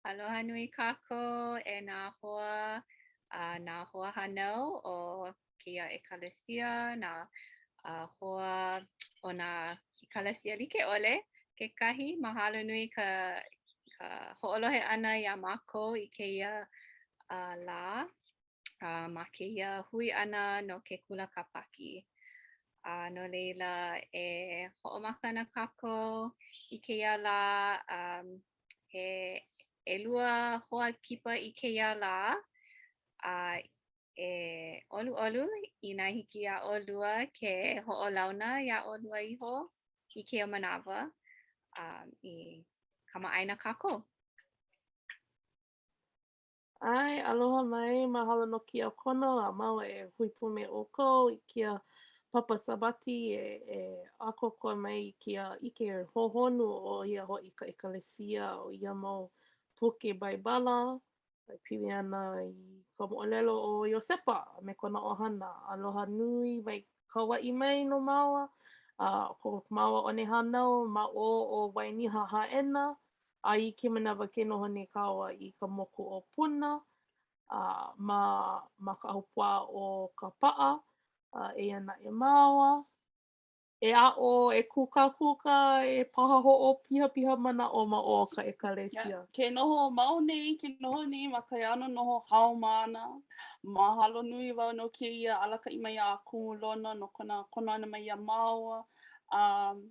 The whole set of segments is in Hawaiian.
Aloha nui kākou e nā hoa a nā hoahānau o kēia ʻekalesia, nā hoa o nā ʻekalesia like ʻole kekahi. Mahalo nui ka, ka hoʻolohe ʻana iā mākou i kēia uh, lā uh, ma kēia hui ʻana no ke kula kāpaki. A no laila, e hoʻomaka ana kākou i kēia lā. Um, he ʻelua hoa kipa i kēia lā, a e ʻoluʻolu inā hiki iā ʻolua ke hoʻolauna iā ʻolua iho i kēia manawa um, i kamaʻāina kākou. ʻAe, aloha mai, mahalo no kēia kono a māua e hui pū me ʻoukou i kēia papa Sābati e e ʻākoakoa mai i kēia ʻike hohonu ʻo ia hoʻi ka ʻEkalesia o ia mau puke Baibala e pili ana i ka moʻolelo o Iosepa a me kona ʻohana. Aloha nui mai Kauaʻi mai nō māua, a ko māua one hānau ma ʻō o Wainiha Hāʻena, A i kēia manawa ke noho nei kāua i ka moku o Puna, a ma ma ka ahupuaʻa o Kapaʻa, a eia naʻe māua, e aʻo, e kūkākūkā, e paha hoʻopihapiha manaʻo ma o ka ʻekalesia. Yeah. Ke noho mau nei, ke noho nei ma ka ʻano noho haumāna. Mahalo nui wau no kēia alakaʻi mai a Kumu Lono no kona kono ʻana mai iā māua. Um,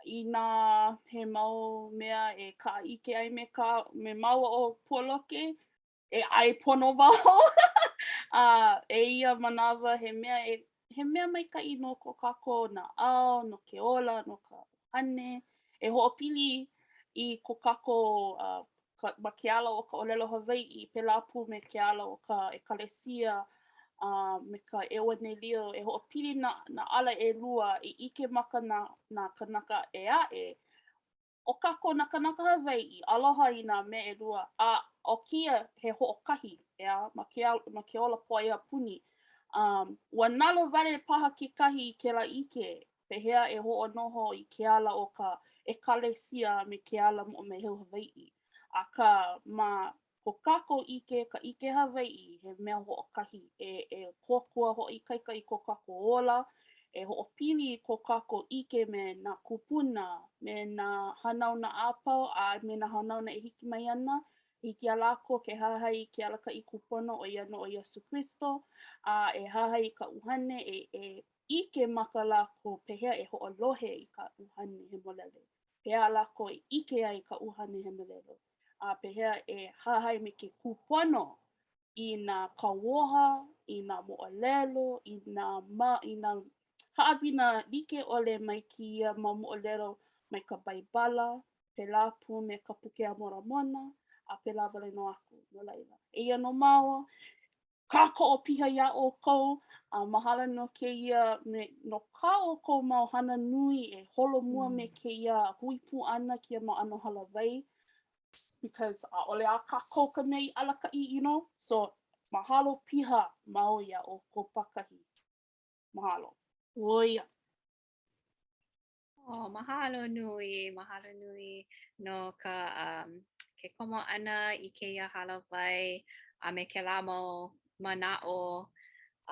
inā he mau mea e kaʻaʻike ai me ka me māua ʻo Pualoke, e ʻae pono wau. A eia manawa he mea e he mea maikaʻi no ko kākou naʻau, no ke ola, no ka ʻuhane, e hoʻopili i ko kākou uh, ka, ma ke ala o ka ʻōlelo Hawaiʻi, pēlā pū me ke ala o ka ʻekalesia, a me ka ʻeuanelio, e hoʻopili nā, nā ala ʻelua i ʻike maka nā, nā kanaka ʻē aʻe. ʻO kākou nā kanaka Hawaiʻi, aloha i nā mea ʻelua, a ʻo kēia he hoʻokahi, ʻeā, ma ke, ma ke ola pōʻaiapuni. Um, ua nalowale paha kekahi i kēlā ʻike, Pehea e hoʻonoho i ke ala o ka ʻekalesia me ke ala moʻomeheu Hawaiʻi? Akā, ma ko kākou ʻike, ka ʻike Hawaiʻi, he mea hoʻokahi e e kōkua hoʻoikaika i ko kākou ola, e hoʻopili i ko kākou ʻike me nā kūpuna, me nā hanauna a pau, a me nā hanauna e hiki mai ana, hiki iā lākou ke hahai i ke alakaʻi kūpono ʻo ia nō ʻo Iesū Kristo, a e hahai i ka ʻUhane e e ʻike maka lākou pehea e hoʻolohe i ka ʻUhane Hemolele, pehea lākou e ʻike ai i ka ʻUhane Hemolele, a pehea e hahai me ke kūpono i nā kauoha, i nā moʻolelo, i nā ma, i nā haʻawina like ʻole mai kēia mau moʻolelo mai ka Baibala, pēlā pū me ka Puke a Moramona, a pēlā wale nō aku. No laila, eia nō māua, kākoʻo piha iā ʻoukou, a mahalo no kēia me no kā ʻoukou mau hana nui e holomua me kēia hui pū ʻana, kēia mau ʻano hālāwai, because ʻaʻole a kākou ka mea i alakaʻi, you know, so mahalo piha mau iā ʻoukou pākahi. Mahalo. ʻO ia. Oh, mahalo nui, mahalo nui no ka um, ke komo ʻana i kēia hālāwai a me kēlā mau manaʻo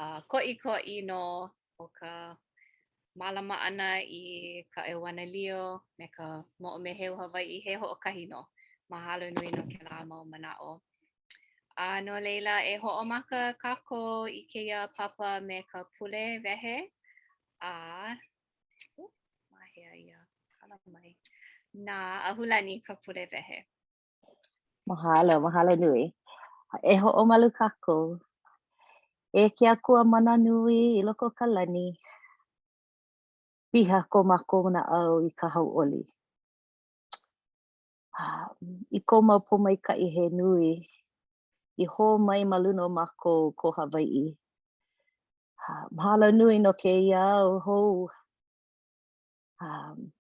uh, koʻikoʻi nō o ka mālama ʻana i ka ʻeuanelio me ka moʻomeheu Hawaiʻi he hoʻokahi nō. Mahalo nui no kēlā mau manaʻo. A no laila, e hoʻomaka kākou i kēia papa me ka pule wehe. A Ma hea ia? Hala mai. Na Ahulani ka pule wehe. Mahalo, mahalo nui. E hoʻomalu kākou. E ke Akua mana nui i loko o ka lani, piha ko mākou naʻau i ka hauʻoli. I kou mau pōmaikaʻi he nui, i hō mai ma luna o mākou ko Hawaiʻi. Mahalo nui no kēia au hou. Um,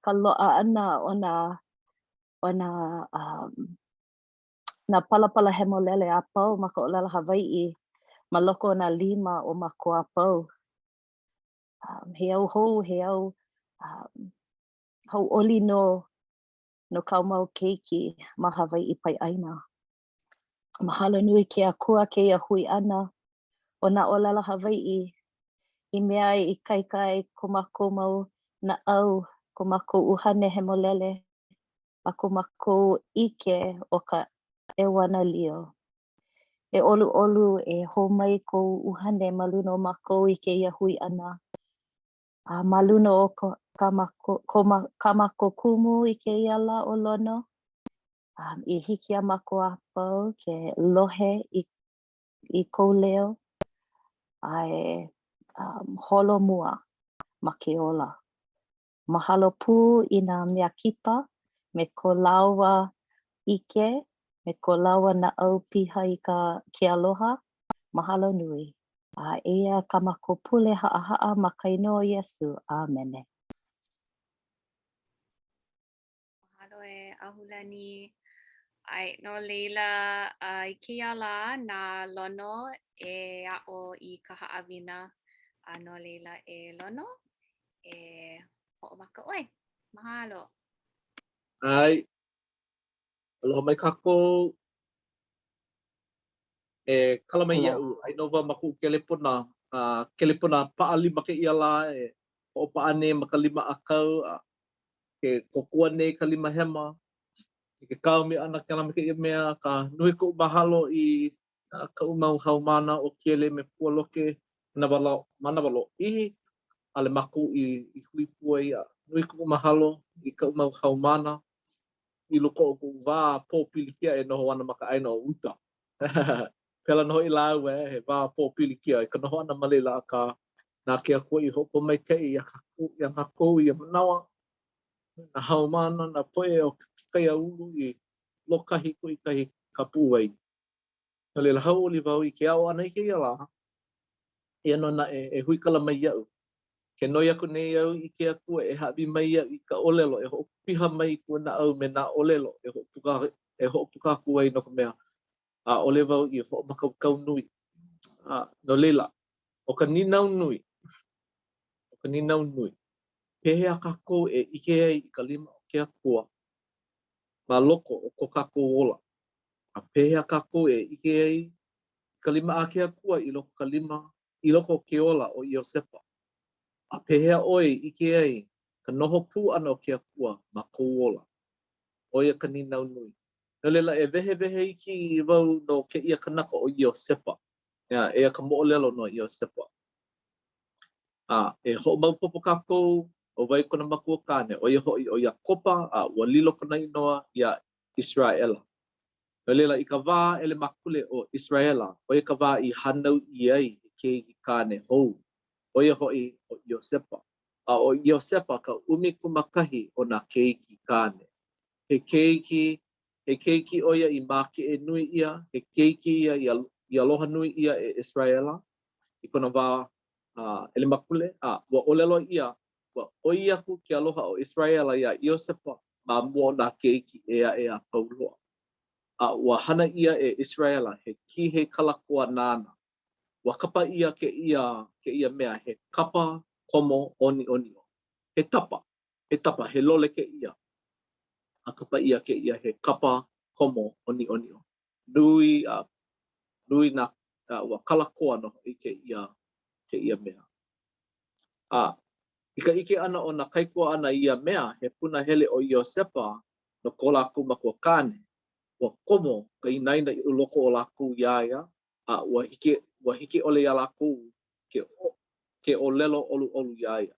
ka loaʻa ʻana o nā, o nā, um, nā palapala hemolele a pau ma ka ʻōlelo Hawaiʻi ma loko o nā lima o mākou a pau. Um, he au hou, he au um, hauʻoli nō. no kāu mau keiki ma Hawaiʻi paeʻāina. Mahalo nui ke Akua kēia hui ʻana o nā ʻōlelo Hawaiʻi i mea e ikaika ai ko mākou mau naʻau, ko mākou ʻuhane hemolele, a ko mākou ʻike o ka ʻEuanalio. E ʻoluʻolu e hō mai kou ʻuhane ma luna o mākou i kēia hui ʻana. A ma luna o ko, kā mākou, ko, kā mākou kumu i kēia lā ʻo Lono, um, i hiki iā mākou a pau ke lohe i, i kou leo a e um, holo mua ma ke ola. Mahalo pū i nā mea kipa me ko lāua ʻike, me ko lāua naʻau piha i ka ke aloha. Mahalo nui. A eia kā mākou pule haʻahaʻa ma ka inoa o Iesū. ʻĀmene. Mahalo e Ahulani. ʻAe, no laila, uh, i kēia lā, na Lono e aʻo i ka haʻawina. A no laila, e Lono, e hoʻomaka ʻoe. Mahalo. ʻAe. Aloha mai kākou. E kala mai iaʻu, aia nō wau ma kuʻu kelepona, a kelepona paʻa lima kēia lā e hoʻopaʻa nei ma ka lima ʻākau, a ke kōkua nei ka lima hema i ke kāomi ʻana kēlā me kēia mea, akā nui koʻu mahalo i kaʻu mau haumāna ʻo Kiele me Pualoke manawa, manawa lōʻihi, ʻaʻole mākou i, i hui pū ai, a nui koʻu mahalo i kaʻu mau haumāna i loko o koʻu wā pōpilikia e noho ana ma ka ʻāina o uka. Pēlā nō hoʻi lāua, he wā pōpilikia i ka noho ʻana ma laila, akā, na ke Akua i hoʻopōmaikaʻi iā kākou, iā mākou i ia manawa, nā haumāna, nā poʻe o ke kaiāulu i lōkahi kuʻikahi ka puʻuwai. No laila, hauʻoli wau i ke aʻo ʻana i kēia lā, eia nō naʻe, e huikala mai iaʻu. Ke noi aku nei au i ke Akua e hāʻawi mai iaʻu i ka ʻōlelo e hoʻopiha mai i kuʻu naʻau me nā ʻōlelo e hoʻopuka, e hoʻopuka aku ai no ka mea, ʻaʻole wau i hoʻomākaukau nui. A, no laila, ʻo ka nīnau nui, ʻo ka nīnau nui, pehea kākou e ʻike ai i ka lima o ke Akua ma loko o ko kākou ola? A pehea kākou e ʻike ai i ka lima a ke Akua i loko ka lima i loko o ke ola o Iosepa? A pehea ʻoe i ʻike ai ka noho pū ʻana o ke Akua ma kou ola? ʻO ia ka nīnau nui. No laila, e wehewehe iki wau no kēia kanaka ʻo Iosepa. ʻEā, eia ka moʻolelo no Iosepa. A e hoʻomaopopo kākou ʻo wai kona makua kāne, ʻo ia hoʻi ʻo Iakopa, a ua lilo kona inoa iā ʻIseraʻela. No laila, i ka wā ʻelemakule o ʻIseraʻela, ʻo ia ka wā i hānau ʻia ai he keiki kāne hou, ʻo ia hoʻi ʻo Iosepa. A ʻo Iosepa ka ʻumikūmākahi o nā keiki kāne. He keiki, he keiki ʻo ia i mākeʻe nui ʻia, he keiki ia i aloha nui ʻia e ʻIseraʻela i kona wā ʻelemakule, a ua ʻōlelo ʻia, ua ʻoi aku ke aloha o ʻIseraʻela iā Iosepa ma mua o nā keiki ʻē aʻe a pau loa. A ua hana ʻia e ʻIseraʻela he kīhei kalakoa nāna. Ua kapa ʻia kēia, kēia mea he kapa komo ʻoniʻoniʻo. He tapa, he tapa, he lole kēia. A kapa ʻia kēia he kapa komo ʻoniʻoniʻo. Nui a nui nā, a ua kalakoa nō hoʻi kēia, kēia mea. A i ka ʻike ʻana o nā kaikuaʻana i ia mea, he punahele ʻo Iosepa no ko lākou makua kāne, ua komo ka inaina i loko o lākou iā ia, a ua hiki, ua hiki ʻole iā lākou ke, ke ʻōlelo ʻoluʻolu iā ia.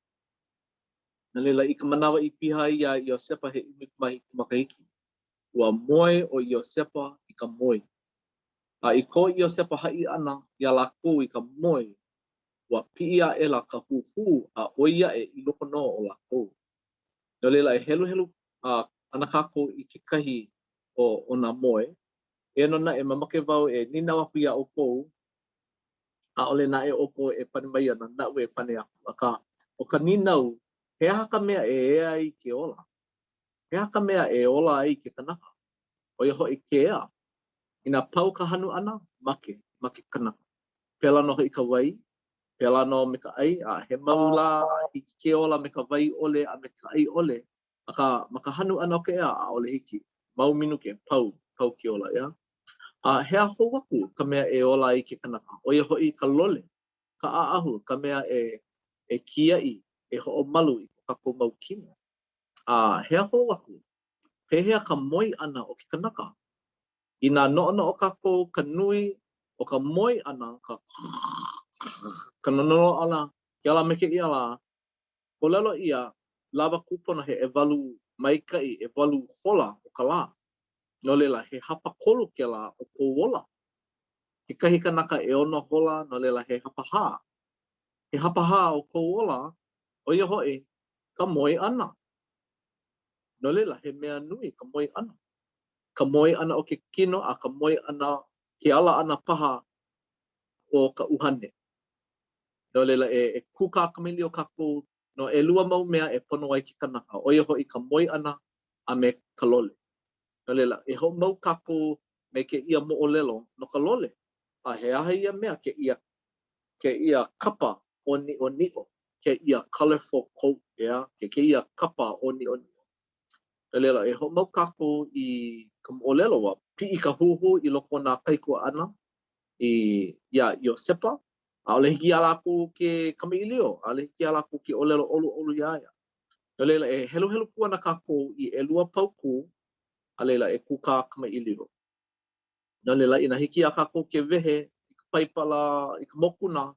No laila, i ka manawa i piha ai iā Iosepa he 17 makahiki, ua moe ʻo Iosepa i ka moe. A i ko Iosepa haʻi ʻana iā lākou i ka moe, ua piʻi aʻela ka huhū a ʻoi aʻe i loko nō o lākou. No laila, e heluhelu ana kākou i kekahi o, o nā moe. Eia nō naʻe, mamake wau e nīnau aku iā ʻoukou, ʻaʻole naʻe ʻoukou e pane mai ana, naʻu e pane aku. Akā, ʻo ka nīnau, he aha ka mea e ea ai ke ola? He aha ka mea e ola ai ke kanaka? ʻO ia hoʻi ke ea. Inā pau ka hanu ʻana, make, make ke kanaka. Pēlā nō hoʻi ka wai, pēlā nō me ka ʻai, a he mau lā a hiki ke ola me ka wai ʻole a me ka ʻai ʻole. Akā, ma ka hanu ʻana o ke ea, ʻaʻole hiki. Mau minuke, pau, pau ke ola, ʻeā? A he aha hou aku ka mea e ola ai ke kanaka, ʻo ia hoʻi ka lole, ka ʻaʻahu, ka mea e e kiaʻi, e hoʻomalu i ko kākou mau kino. A he aha hou aku, pehea ka moe ʻana o ke kanaka? Inā noʻonoʻo kākou ka nui o ka moe ʻana, ka ka nonono ʻana kēlā me kēia lā, ʻōlelo ʻia, lawa kūpono he ʻewalu maikaʻi, ʻewalu hola o ka lā. No laila, he hapakolu kēlā o kou ola. Kekahi kanaka ʻeono hola, no laila, he hapahā. He hapahā o kou ola, ʻo ia hoʻi ka moe ʻana. No laila, he mea nui ka moe ʻana. Ka moe ʻana o ke kino a ka moe ʻana, ke ala ʻana paha o ka ʻuhane. No laila, e, e kūkā kamaʻilio kākou no ʻelua mau mea e pono ai ke kanaka, ʻo ia hoʻi ka moe ʻana a me ka lole. No laila, e hoʻomau kākou me kēia moʻolelo no ka lole. A he aha ia mea kēia, kēia kapa ʻōniʻoniʻo, kēia colorful coat, ʻeā, ke kēia kapa ʻōniʻoniʻo. No laila, e hoʻomau kākou i ka moʻolelo, ua piʻi ka huhū i loko o nā kaikuaʻana i, iā Iosepa, ʻaʻole hiki iā lākou ke kamaʻilio, ʻaʻole hiki iā lākou ke ʻōlelo ʻoluʻolu iā ia. No laila, e heluhelu pū ana kākou i ʻelua paukū, a laila, e kūkā kamaʻilio. No laila, inā hiki iā kākou ke wehe i ka Paipala, i ka mokuna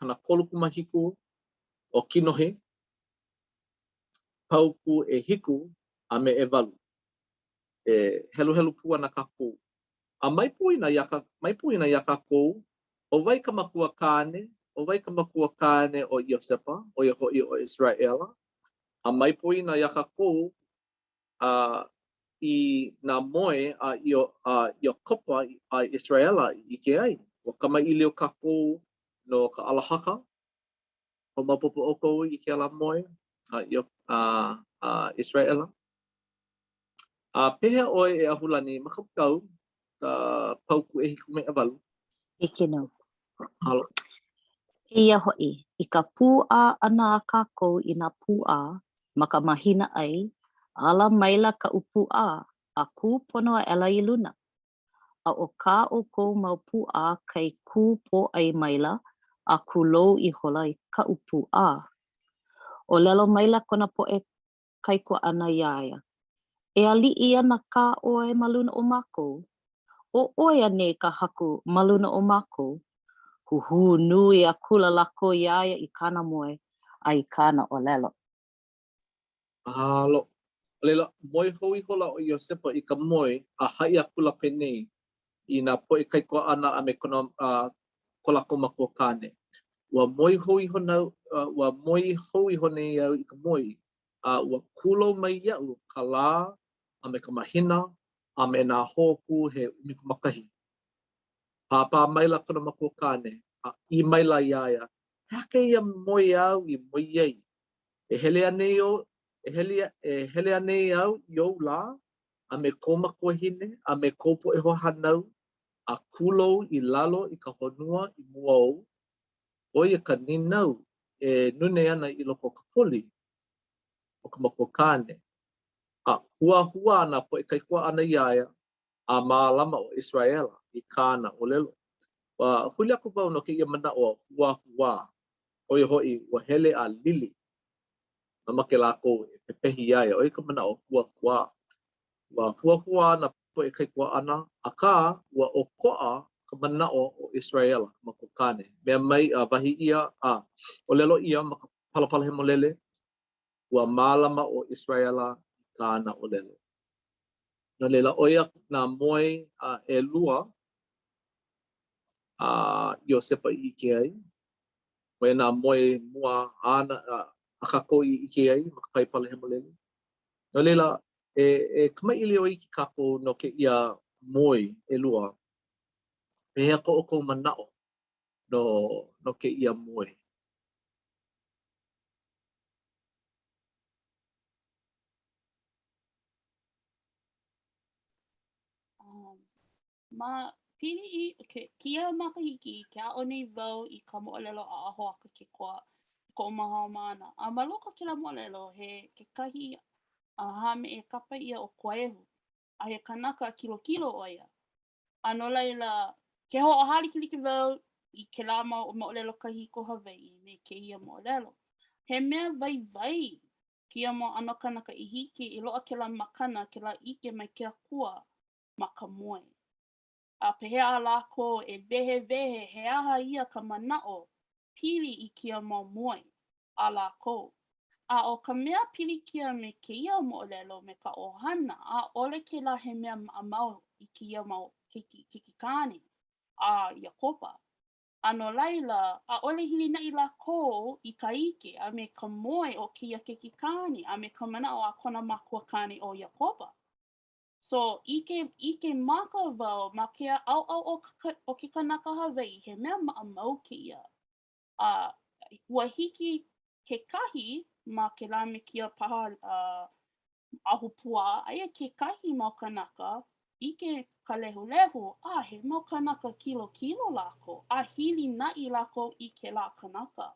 37 o Kinohi, paukū ʻehiku a me ʻewalu, e heluhelu pū ana kākou. A mai poina iā, mai poina iā kākou, ʻo wai ka makua kāne, ʻo wai ka makua kāne o Iosepa, ʻo ia hoʻi ʻo ʻIseraʻela, a mai poina iā kākou, a i nā moe a Io, a Iakopa a ʻIseraʻela i ʻike ai. Ua kamaʻilio kākou no ka ʻalahaka. Hoʻomaopopo ʻoukou i kēlā moe a Io, a, a ʻIseraʻela. A pehea ʻoe e Ahulani, Mākaukau ka paukū ʻehiku me ʻewalu? Hiki nō. Mahalo. Eia hoʻi, i ka pūʻā ʻana a kākou i nā pūʻā ma ka mahina ʻai, ala maila kaʻu pūʻā, a kū pono aʻela i luna. A ʻo kā ʻoukou mau pūʻā kai kū pōʻai maila a kūlou ihola i kaʻu pūʻā. ʻŌlelo maila kona poʻe kaikuaʻana iā ia, E aliʻi ana kā ʻoe ma luna o mākou? ʻO ʻoe anei ka haku ma luna o mākou? Huhū nui akula lākou iā ia i kāna moe a i kāna ʻōlelo. Mahalo. A laila, moe hou ihola ʻo Iosepa i ka moe, a haʻi akula penei i nā poʻe kaikuaʻana a me kona, a ko lākou makua kāne, Ua moe hou iho nau, ua moe hou iho nei au i ka moe, a ua kūlou mai iaʻu ka lā a me ka mahina a me nā hōkū he ʻumikūmākahi. Pāpā maila kona makua kāne, a ʻī maila iā ia, He aha kēia moe āu i moe ai? E hele anei o, e hele, e hele anei au i ou lā, a me kou makuahine, a me kou poʻe hoahānau, a kūlou i lalo i ka honua i mua ou? ʻO ia ka nīnau e nune ana i loko o ka poli o ka makua kāne. A huāhuā nā poʻe kaikuaʻana iā ia, a mālama ʻo ʻIseraʻela i kāna ʻōlelo. Ua huli aku wau no kēia manaʻo huāhuā, ʻo ia hoʻi, ua hele a lili. Mamake lākou e pepehi iā ia, ʻo ia ka manaʻo huāhuā. Ua huāhuā nā poʻe kaikuaʻana, akā, ua ʻokoʻa ka manaʻo o ʻIseraʻela, ka makua kāne. Mea mai a wahi ʻia, a ʻōlelo ʻia ma ka Palapala Hemolele, ua mālama ʻo ʻIseraʻela i kāna ʻōlelo. No laila, ʻo ia nā moe a ʻelua a Iosepa i ʻike ai, ʻo ia nā moe mua āna a kākou i ʻike ai ma ka Paipala Hemolele. No laila, e, e kamaʻilio iki kākou no kēia moe ʻelua. Pehea ko ʻoukou manaʻo no, no kēia moe? Um, ma pili i ke, kēia makahiki, ke aʻo nei wau i ka moʻolelo a Hoaka Kekoa, koʻu mau haumāna. A ma loko o kēlā moʻolelo, he kekahi. A hāmeʻe kapa ʻia ʻo Kuaehu, a he kanaka kilokilo ʻo ia. A no laila, ke hoʻohālikelike wau i kēlā mau moʻolelo kahiko Hawaiʻi me kēia moʻolelo. He mea waiwai kēia mau ʻano kanaka i hiki i loaʻa kēlā makana, kēlā ʻike mai ke akua ma ka moe. A pehea a lākou e wehewehe he aha ia ka manaʻo pili i kēia mau moe a lākou. A ʻo ka mea pilikia me kēia moʻolelo me ka ʻohana, ʻaʻole kēlā he mea maʻamau i kēia mau keiki keikikāne a Iakoba. A no laila, ʻaʻole hilinaʻi lākou i ka ʻike a me ka moe o kēia keikikāne a me ka manaʻo a kona makuakāne ʻo Iakoba. So, ʻike, ʻike maka wau ma kēia ʻaoʻao o ka, o ke kanaka Hawaiʻi, he mea maʻamau kēia. A ua hiki kekahi ma kēlā me kēia paha uh, ahupuaʻa, aia kekahi mau kanaka ʻike ka lehulehu, a he mau kanaka kilokilo lākou, a hilinaʻi lākou i kēlā kanaka.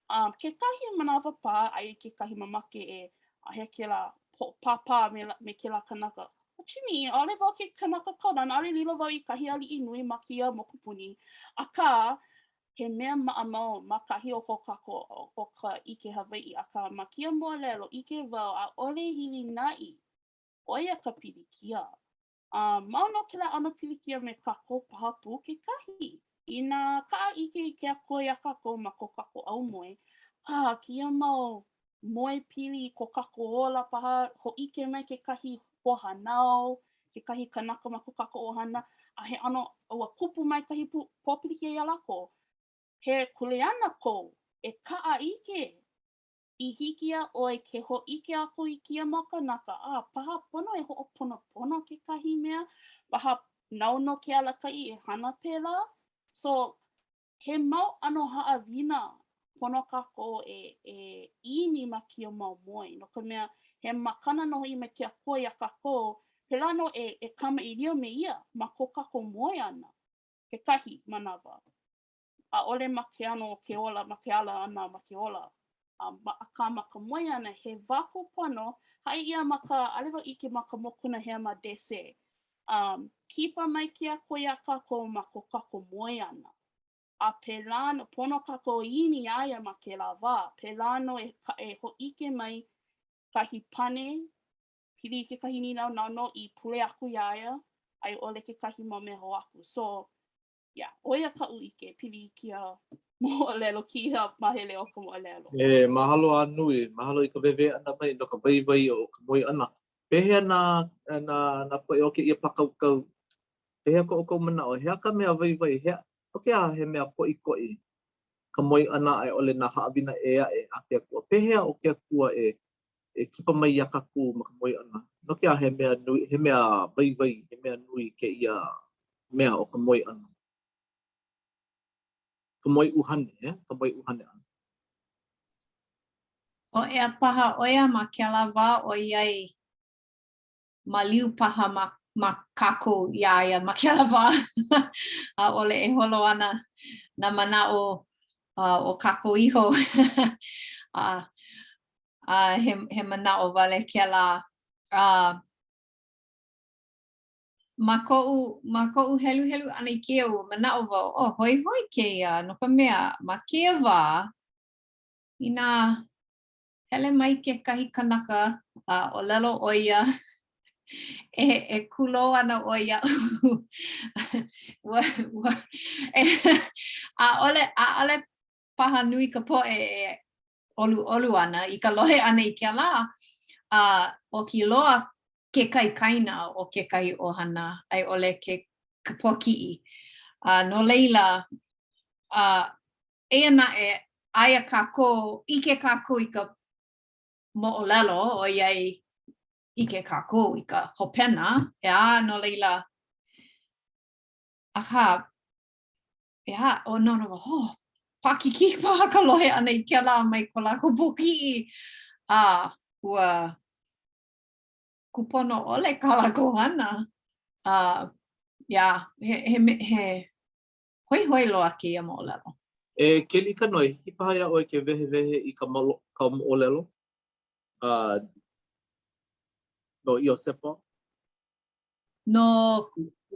Um, kekahi manawa paha, aia kekahi mamake e a he kēlā hoʻopāpā me, me kēlā kanaka. Chimi, ʻaʻole wau ke kanaka kaulana, ʻaʻole lilo wau i kahi aliʻi nui ma kēia mokupuni. Akā, he mea maʻamau ma kahi o ko kākou o ka ʻike Hawaiʻi, akā ma kēia moʻolelo, ʻike wau ʻaʻole hilinaʻi, ʻo ia ka pilikia. A mau nō kēlā ʻano pilikia me kākou paha pū kekahi. Inā kaʻaʻike i ke akua iā kākou ma ko kākou aumoe, a kēia mau moe pili i ko kākou ola paha, hōʻike mai kekahi hoahānau, kekahi kanaka ma ko kākou ʻohana, a he ʻano ua kupu mai kahi pōpilikia iā lākou. He kuleana kou e kaʻaʻike i hiki iā ʻoe ke hōʻike aku i kēia mau kanaka, a paha pono e hoʻoponopono kekahi mea, paha nāu nō ke alakaʻi e hana pēlā. So, He mau ʻano haʻawina pono kākou e e ʻimi ma kēia mau moe, no ka mea, he makana nō hoʻi mai ke Akua iā kākou, pēlā nō e e kamaʻilio me ia ma ko kākou moe ʻana, kekahi manawa. ʻAʻole ma ke ʻano o ke ola, ma ke ala ʻana ma ke ola, a ma, akā ma ka moe ʻana, he wā kūpono, haʻi ʻia ma ka, ʻaʻole wau ʻike ma ka mokuna hea ma DC. Um, kipa mai ke Akua iā kākou ma ko kākou moe ʻana. A pēlā nō, pono kākou e ʻimi iā ia ma kēlā wā. Pēlā nō e, e hōʻike mai kahi pane pili i kekahi nīnau nāu nō i pule aku iā ia, a i ʻole kekahi mau mea hou aku. So, yeah, ʻo ia kaʻu ʻike pili i kēia moʻolelo, kēia māhele o ka moʻolelo. E mahalo a nui, mahalo i ka wehewehe ʻana mai no ka waiwai o ka moe ʻana. Pehea nā, nā, nā poʻe o kēia pākaukau? Pehea ko ʻoukou manaʻo? He aha ka mea waiwai? He, no ke aha he mea koʻikoʻi ka moe ʻana a i ʻole nā haʻawina ʻē aʻe a ke Akua? Pehea ʻo ke Akua e, e kipa mai iā kākou ma ka moe ʻana? No ke aha he mea nui, he mea waiwai, he mea nui kēia mea o ka moe ʻana? Ka moe ʻuhane, eh? Ka moe ʻuhane ʻana. ʻO ea paha ʻo ia ma kēlā wā ʻoiai maliu paha ma, ma kākou iā ia ma kēlā wā. ʻAʻole e holo ana nā manaʻo uh, o kākou iho. a, a he, he manaʻo wale kēlā. Uh, ma koʻu, ma koʻu heluhelu ʻana i kēia, ua manaʻo wau, oh, hoihoi kēia, no ka mea, ma kēia wā, Inā hele mai kekahi kanaka a ʻōlelo ʻo ia e, e kūlō ana ʻoe iaʻu, ua, ua, e, ʻaʻole, ʻaʻole paha nui ka poʻe e ʻoluʻolu ana i ka lohe ʻana i kēlā, a oki loa ke kaikaina o kekahi ʻohana a i ʻole ke ka pōkiʻi. A no laila, a Eia naʻe, aia kākou, ʻike kākou i ka moʻolelo, ʻoiai ʻike kākou i ka hopena, ʻeā, no laila, akā, ʻeā, oh, no, no, oh, paʻakikī paha ka lohe ʻana i kēlā mai ko lākou pōkiʻi, a ua kūpono ʻole kā lākou hana, a, yeah, he, he, he, Hoihoi loa kēia moʻolelo. E Keliʻikanoe, hiki paha iā ʻoe ke wehewehe i ka, ka moʻolelo? Uh. no Iosepa? No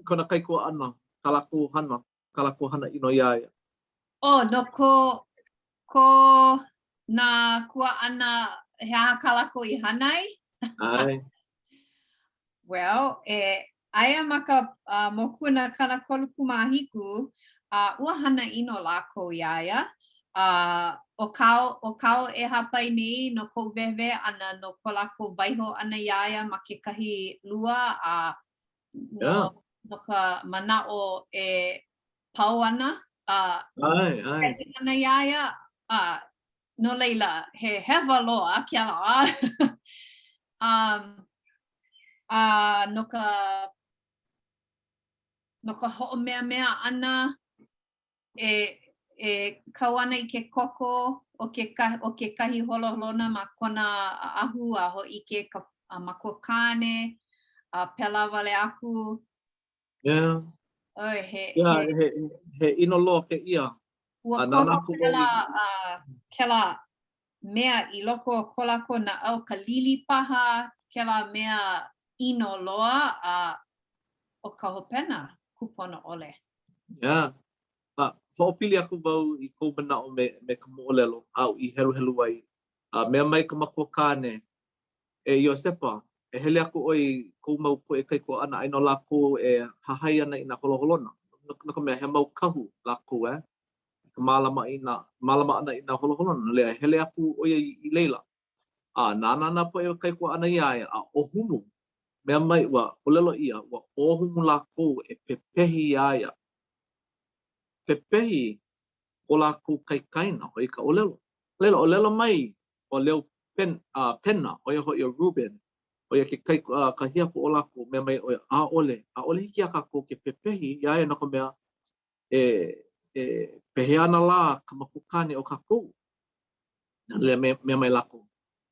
kona kaikuaʻana, kā lākou hana, kā lākou hana ʻino iā ia. Oh, no ko ko nā kuaʻana, he aha kā lākou i hana ai? ʻAe. Well, e, aia ma ka uh, mokuna 37, a uh, ua hana ʻino lākou iā ia. Uh, ʻo kāu, ʻo kāu e hāpai nei no koʻu wehewehe ʻana no ko lākou waiho ʻana iā ia ma kekahi lua a no, Yeah. no ka manaʻo e pau ana a ʻAe, ʻae. ʻana iā ia, a no laila, he hewa loa kēlā. um, a no ka no ka hoʻomeamea ʻana e e kau ana i ke koko o keka, o kekahi holoholona ma kona ʻaʻahu a hōʻike ka a makuakāne a pēlā wale aku. Yeah. ʻOe, he, Yeah, he, he, he ʻino loa kēia. Ua A nānā koho aku wau kēlā, i- uh, kēlā mea i loko o ko lākou naʻau, ka lili paha, kēlā mea ʻino loa, a ʻo ka hopena, kūpono ʻole. Yeah. A hoʻopili aku wau i kou manaʻo me, me ka moʻolelo aʻu i heluhelu ai. A mea mai ka makuakāne, E Iosepa, e hele aku ʻoe i kou mau poʻe kaikuaʻana, aia nō lākou e hahai ana i nā holoholona, no, no ka mea, he mau kahu lākou, eh, i ka mālama i nā, mālama ʻana i nā holoholona, no laila, hele aku ʻo ia i, i laila. A nānā nā poʻe kaikuaʻana iā ia, a ʻōhumu, mea mai, ua ʻōlelo ʻia, ua ʻōhumu lākou e pepehi iā ia. Pepehi ko lākou kaikaina, ʻo ia ka ʻōlelo. A laila, ʻōlelo mai ʻo Leupen, uh, Pena, ʻo ia hoʻi ʻo Reuben, ʻo ia ke kai, uh, ka hiapo o lākou, mea mai ʻo ia, ʻaʻole, ʻaʻole hiki iā kākou ke pepehi iā ia no ka mea, e, e pehea ana lā ka makuakāne o kākou. No laila, mea, mea mai lākou,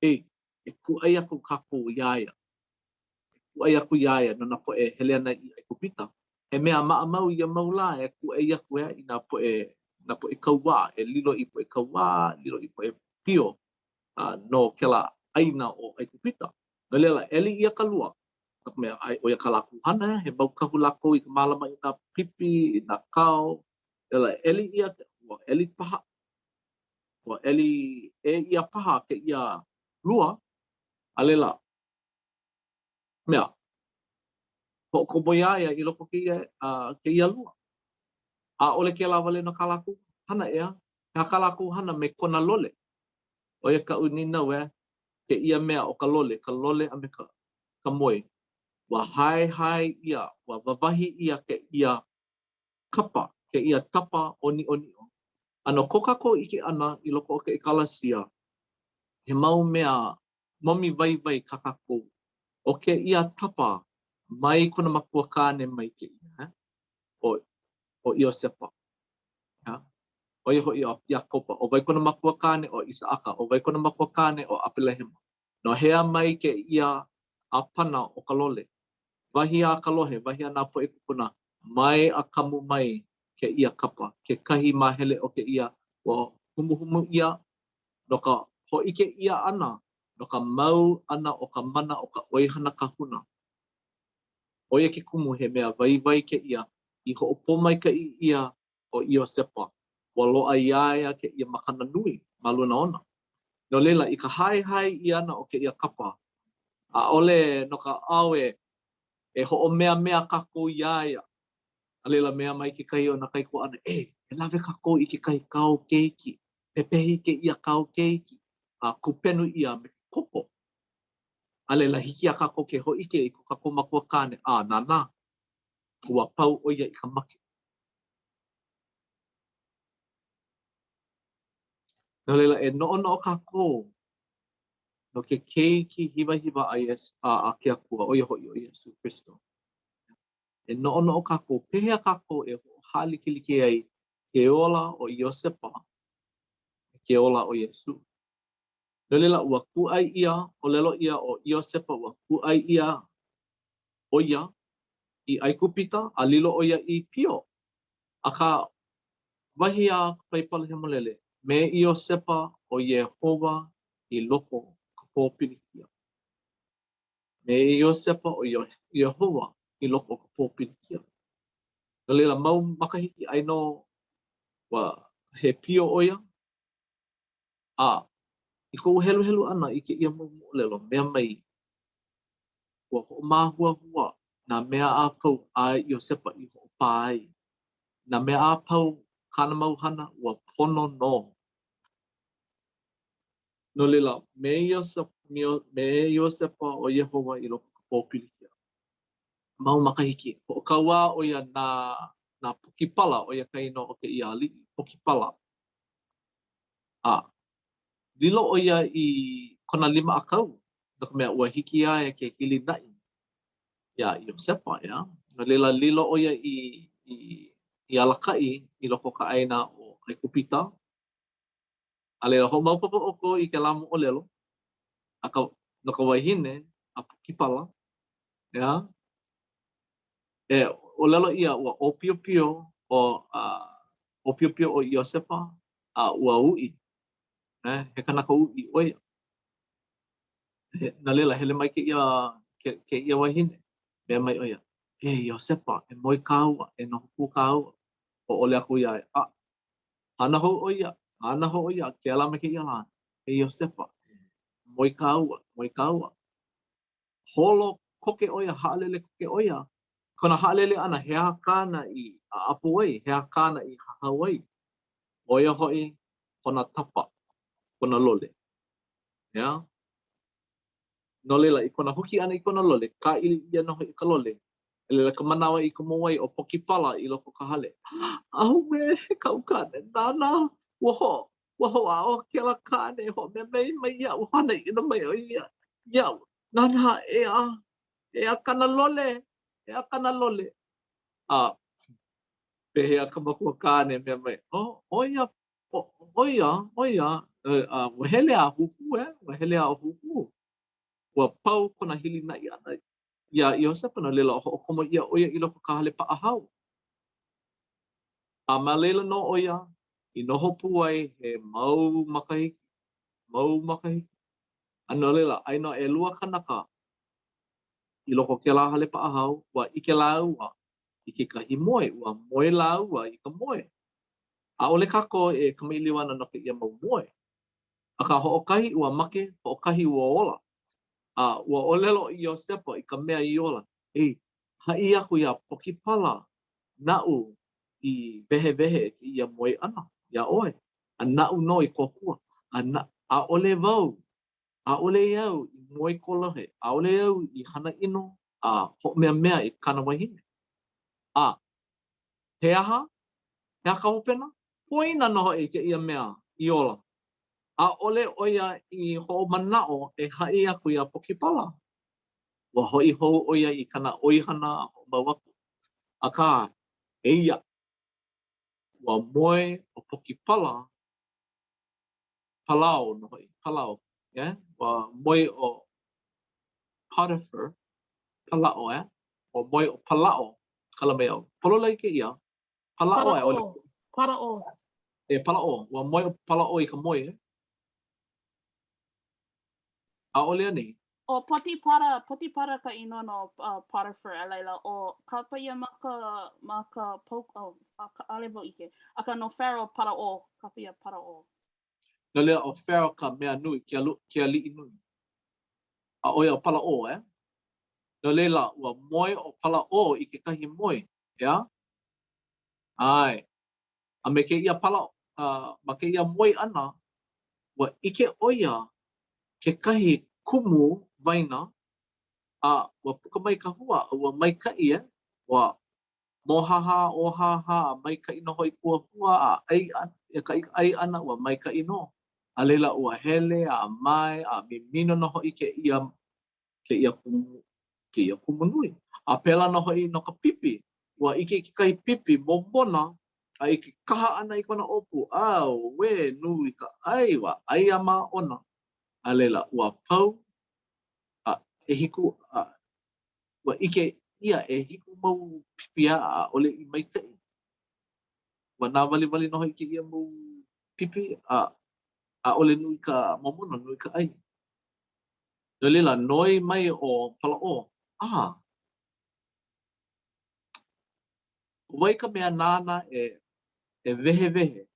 ei, e kūʻai aku kākou iā ia. E kūʻai aku iā ia no nā poʻe e hele ana i ʻAigupita. He mea maʻamau ia mau lā e kūʻai aku e i nā poʻe, nā poʻe kauā, e lilo i poʻe kauā, lilo i poʻe pio uh, no kēlā ʻāina ʻo ʻAigupita. No laila, ʻeli ʻia ka lua. No ka mea, ʻo ia kā lākou hana, he mau kahu lākou i ka mālama i nā pipi, i nā kao. No laila, ʻeli ʻia, ua ʻeli paha, ua ʻeli ʻē ʻia paha kēia lua, a laila, mea, hoʻokomo iā ia i loko o kēia, uh, kēia lua. ʻAʻole kēlā wale nō kā lākou hana, ʻeā? He aha kā lākou hana me kona lole? ʻO ia kaʻu nīnau, eh, kēia mea ʻo ka lole, ka lole a me ka, ka moe. Ua haehae ʻia, ua wāwahi ʻia kēia kapa, kēia tapa ʻōniʻoniʻo. A no ko kākou ʻike ʻana i loko o ka ʻekalasia, he mau mea momi waiwai kā kākou. ʻO kēia tapa mai kona makuakāne mai kēia, eh? ʻo, ʻo Iosepa. Yeah. ʻO ia hoʻi ʻo Iakoba. ʻO wai kona makuakāne? ʻO ʻIsaʻaka. ʻO wai kona makuakāne? ʻO ʻApelehema. No hea mai kēia ʻāpana o ka lole? Wahi a ka lohe, wahi a nā poʻe kūpuna, mai ʻAkamu mai kēia kapa, kekahi māhele o kēia ua humuhumu ʻia no ka hōʻike ʻia ʻana no ka mau ʻana o ka mana o ka ʻoihana kahuna. ʻO ia ke kumu he mea waiwai kēia i hoʻopōmaikaʻi ʻia ʻo Iosepa, ua loaʻa iā ia kēia makana nui ma luna ona. No laila, i ka haehae ʻia ʻana o kēia kapa, ʻaʻole no ka ao e e hoʻomeamea kākou iā ia. A laila, mea mai kekahi o nā kaikuaʻana, E, e lawe kākou i kekahi kao keiki, pepehi kēia kao keiki, a kūpenu ʻia me ke koko. A laila, hiki iā kākou ke hōʻike i ko kākou makua kāne, a nānā, ua pau ʻo ia i ka make. No laila, e noʻonoʻo kākou no ke keiki hiwahiwa a, Iesu, a, a ke Akua, ʻo ia hoʻi ʻo Iesū Kristo. E noʻonoʻo kākou, pehea kākou e hoʻohālikelike ai ke ola o Iosepa me ke ola o Iesū. No laila, ua kūʻai ʻia, ʻōlelo ʻia ʻo Iosepa, ua kūʻai ʻia ʻo ia i ʻAigupita, a lilo ʻo ia i pio. Akā, wahi a ka Paipala Hemolele, me Iosepa ʻo Iēhova i loko o ka pōpilikia. Me Iosepa ʻo Iēhova i loko o ka pōpilikia. No laila, mau makahiki ʻai nō ua he pio ʻo ia, a i koʻu heluhelu ʻana i kēia mau moʻolelo, mea mai, ua hoʻomāhuahua nā mea a pau a Iosepa i hoʻopā ai. Nā mea a pau kāna mau hana, ua pono nō. No laila, me Iosepa, me Iosepa ʻo Iēhova i loko o ka pōpilikia. Mau makahiki, hoʻokauā ʻo ia na, na Pokipala, ʻo ia ka inoa o kēia aliʻi, Pokipala. A lilo ʻo ia i kona lima ʻākau, no ka mea, ua hiki iā ia ke hilinaʻi iā Iosepa, ʻeā? No laila, lilo ʻo ia i, i, i alakaʻi i loko o ka ʻāina ʻo ʻAigupita, A laila, hoʻomaopopo ʻoukou i kēlā moʻolelo a ka, no ka wahine a Pokipala, ʻeā? E ʻōlelo ʻia ua ʻōpiopio ʻo, uh, ʻōpiopio ʻo Iosepa a ua uʻi, eh, he kanaka uʻi ʻo ia. He, no laila, hele mai kēia, kē, kēia wahine, mea mai ʻo ia, e Iosepa, e moe kāua, e noho pū kāua. Hōʻole aku iā ia, a, Hana hou ʻo ia, hana hou ʻo ia, kēlā me kēia lā, e Iosepa, e moe kāua, moe kāua. Holo koke ʻo ia, haʻalele koke ʻo ia. Kona haʻalele ʻana, he aha kāna i ʻaʻapo ai, he aha kāna i hahau ai? ʻO ia hoʻi kona tapa, kona lole. ʻEā? No laila, i kona huki ʻana i kona lole, kāʻili ʻia nō hoʻi ka lole, A laila ka manawa i komo ai ʻo Pokipala i loko o ka hale. Auē, kaʻu kāne, nānā, ua ho, ua hoʻāʻo kēlā kāne e hoʻomeamea mai iaʻu, hana ʻino mai ʻo ia iaʻu. Nānā, ʻeā, ʻeā kāna lole, ʻeā kāna lole. A pehea ka makua kāne mea mai, oh, ʻo ia, ʻo ia, ʻo ia, a ua hele a huhū, eh, ua hele a huhū. Ua pau kona hilinaʻi ʻana iā Iosepa, no laila, hoʻokomo ʻia ʻo ia i loko o ka hale paʻahao. A ma laila nō ʻo ia i noho pū ai he mau makahiki, mau makahiki. A no laila, aia nō ʻelua kanaka i loko o kēlā hale paʻahao, ua ʻike lāua i kekahi moe, ua moe lāua i ka moe. ʻAʻole kākou e kamaʻilio ana no kēia mau moe. Akā, hoʻokahi ua make, hoʻokahi ua ola. A ua ʻōlelo ʻo Iosepa i ka mea i ola, Ei, haʻi aku iā Pokipala naʻu i wehewehe kēia moe ʻana iā ʻoe, a naʻu nō i kōkua, a na, ʻaʻole wau, ʻaʻole au i moe kolohe, ʻaʻole au i hana ʻino a hoʻomeamea i kāna wahine. A he aha? He aha ka hopena? Poina nō hoʻi kēia mea i ola. ʻAʻole ʻo ia i hoʻomanaʻo e haʻi aku iā Pokipala. Ua hoʻi hou ʻo ia i kāna ʻoihana a hoʻomau aku. Akā, eia, ua moe ʻo Pokipala, Palao nō hoʻi, Palao, yeah? Ua moe ʻo Potiphar, Palaʻo, eh? Ua moe ʻo Palaʻo, kala mai au. Pololei kēia? Palaʻo, a i ʻole. Paraʻo. E, Palaʻo. Ua moe ʻo Palaʻo i ka moe, e? ʻAʻole anei? ʻO Potipara, Potipara ka inoa no uh, Potiphar, a laila, ʻo kapa ʻia ma ka, ma ka pau, oh, ʻaʻole wau ʻike. Akā no Pharaoh, Paraʻo, kapa ʻia Paraʻo. No laila, ʻo Pharaoh ka mea nui, ke alu, ke aliʻi nui. A ʻo ia ʻo Palaʻo, e? No laila, ua moe ʻo Palaʻo i kekahi moe, ʻeā? ʻAe. A me kēia pala, uh, ma kēia moe ʻana, ua ʻike ʻo ia kekahi kumu waina, a ua puka mai ka hua, a ua maikaʻi, e? Ua mōhāhā, ōhāhā, a maikaʻi nō hoʻi kua hua, a ʻai ʻana, ka ʻai ʻana, ua maikaʻi nō. A laila, ua hele a mae, a mimino nō hoʻi kēia, kēia kumu, kēia kumu nui. A pēlā nō hoʻi no ka pipi. Ua ʻike i kekahi pipi momona, a i ke kaha ʻana i kona ʻōpū, auē, nui ka ʻai, ua ʻai a māʻona. A laila, ua pau, a ʻehiku, a ua ʻike ʻia ʻehiku mau pipi a ʻaʻole i maikaʻi. Ua nāwaliwali nō hoʻi kēia mau pipi, a ʻaʻole nui ka momona, nui ka ʻai. No laila, noi mai ʻo Palaʻō, A, ʻo wai ka mea nāna e e wehewehe,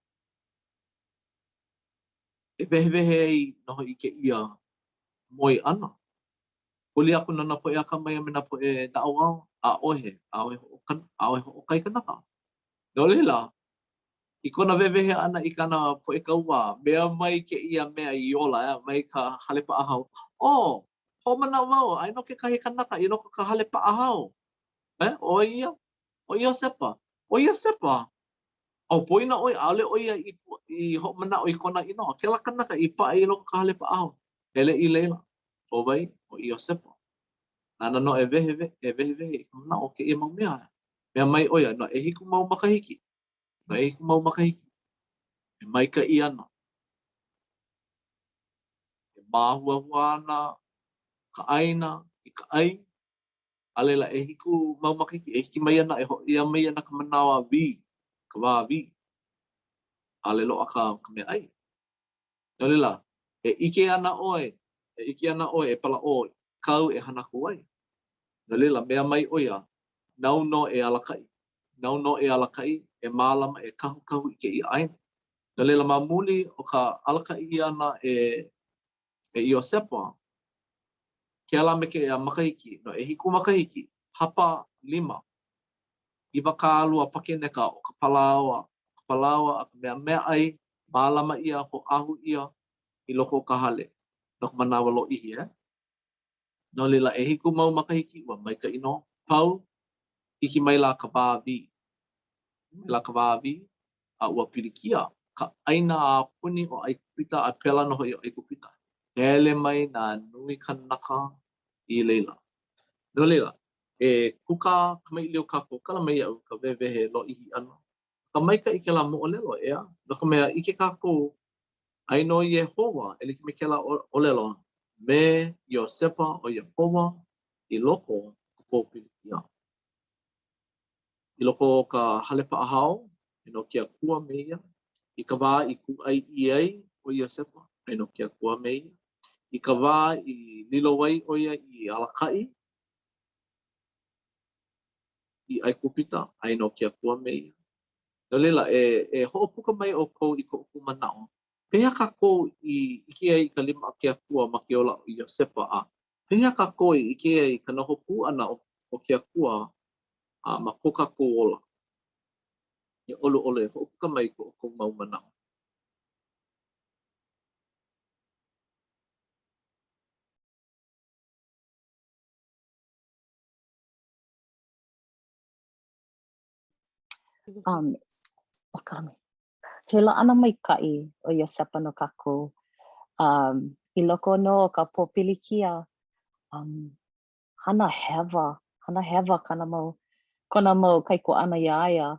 e wehewehe ai nō hoʻi kēia moe ʻana? Huli aku no nā poʻe akamai a me nā poʻe naʻauao, ʻaʻohe, ʻaʻohe hoʻokan, ʻaʻohe hoʻokahi kanaka. No laila, i kona wehewehe ʻana i kāna poʻe kauā, mea mai kēia mea i ola eh, mai ka hale paʻahao, Oh, hoʻomanaʻo wau, aia nō kekahi kanaka i loko o ka hale paʻahao. Eh, ʻo wai ia? ʻO Iosepa. ʻO Iosepa? Oh, poina ʻoe, ʻaʻole ʻo ia i, i hoʻomanaʻo i kona inoa. Kēlā kanaka i paʻa i loko o ka hale paʻahao. Hele i laila. ʻO wai? ʻO Iosepa. Nāna nō e wehewehe, e wehewehe i ka manaʻo o kēia mau mea. Mea mai ʻo ia, no ʻehiku mau makahiki, no ʻehiku mau makahiki, e maikaʻi ana, e māhuahua ana ka ʻāina i ka ʻai, a laila ʻehiku mau makahiki e hiki mai ana, e hōʻea mai ana ka manawa wī, ka wā wī, ʻaʻole loaʻa ka, ka meaʻai. No laila, e ʻike ana ʻoe, e ʻike ana ʻoe e Palaʻō kāu e hana aku ai. No laila, mea mai ʻo ia, nāu nō e alakaʻi, nāu nō e alakaʻi, e mālama, e kahukahu i kēia ʻāina. No laila, ma muli o ka alakaʻi ʻia ʻana e, e Iosepa, kēlā me kēia makahiki, no ʻehiku makahiki, hapa lima, 20 pakeneka o ka palaoa, ka palaoa a ka mea meaʻai, mālama ʻia, hoʻāhu ʻia i loko o ka hale no ka manawa lōʻihi, eh? No laila, ʻehiku mau makahiki, ua maikaʻi nō. Pau, hiki maila ka wā wī. Hiki maila ka wā wī, a ua pilikia ka ʻāina a puni ʻo ʻAigupita a pēlā nō hoʻi ʻo ʻAigupita. Hele mai nā nui kanaka i laila. No laila, e kūkā kamaʻilio kākou, kala mai iaʻu ka wehewehe lōʻihi ʻana. Ka maikaʻi kēlā moʻolelo, ʻeā? No ka mea, ʻike kākou, ai nō Iēhova, e like me kēlā ʻōlelo, me Iosepa ʻo Iakoba i loko o ka pōpilikia. I loko o ka hale paʻahao, aia nō ke Akua me ia. I ka wā i kūʻai ʻia ai ʻo Iosepa, aia nō ke Akua me ia. I ka wā i lilo ai ʻo ia i alakaʻi i ʻAigupita, aia nō ke Akua me ia. No laila, e, e hoʻopuka mai ʻoukou i ko ʻoukou manaʻo, pehea kākou i ʻike ai i ka lima a ke Akua ma ke ola o Iosepa, a pehea kākou i ʻike ai i ka noho pū ʻana o, o ke Akua a ma ko kākou ola? E ʻoluʻolu, e hoʻopuka mai i ko ʻoukou mau manaʻo. Um, he laʻana maikaʻi ʻo Iosepa no kākou. Um, I loko nō o ka pōpilikia, um, hana hewa, hana hewa kana mau, kona mau kaikuaʻana iā ia,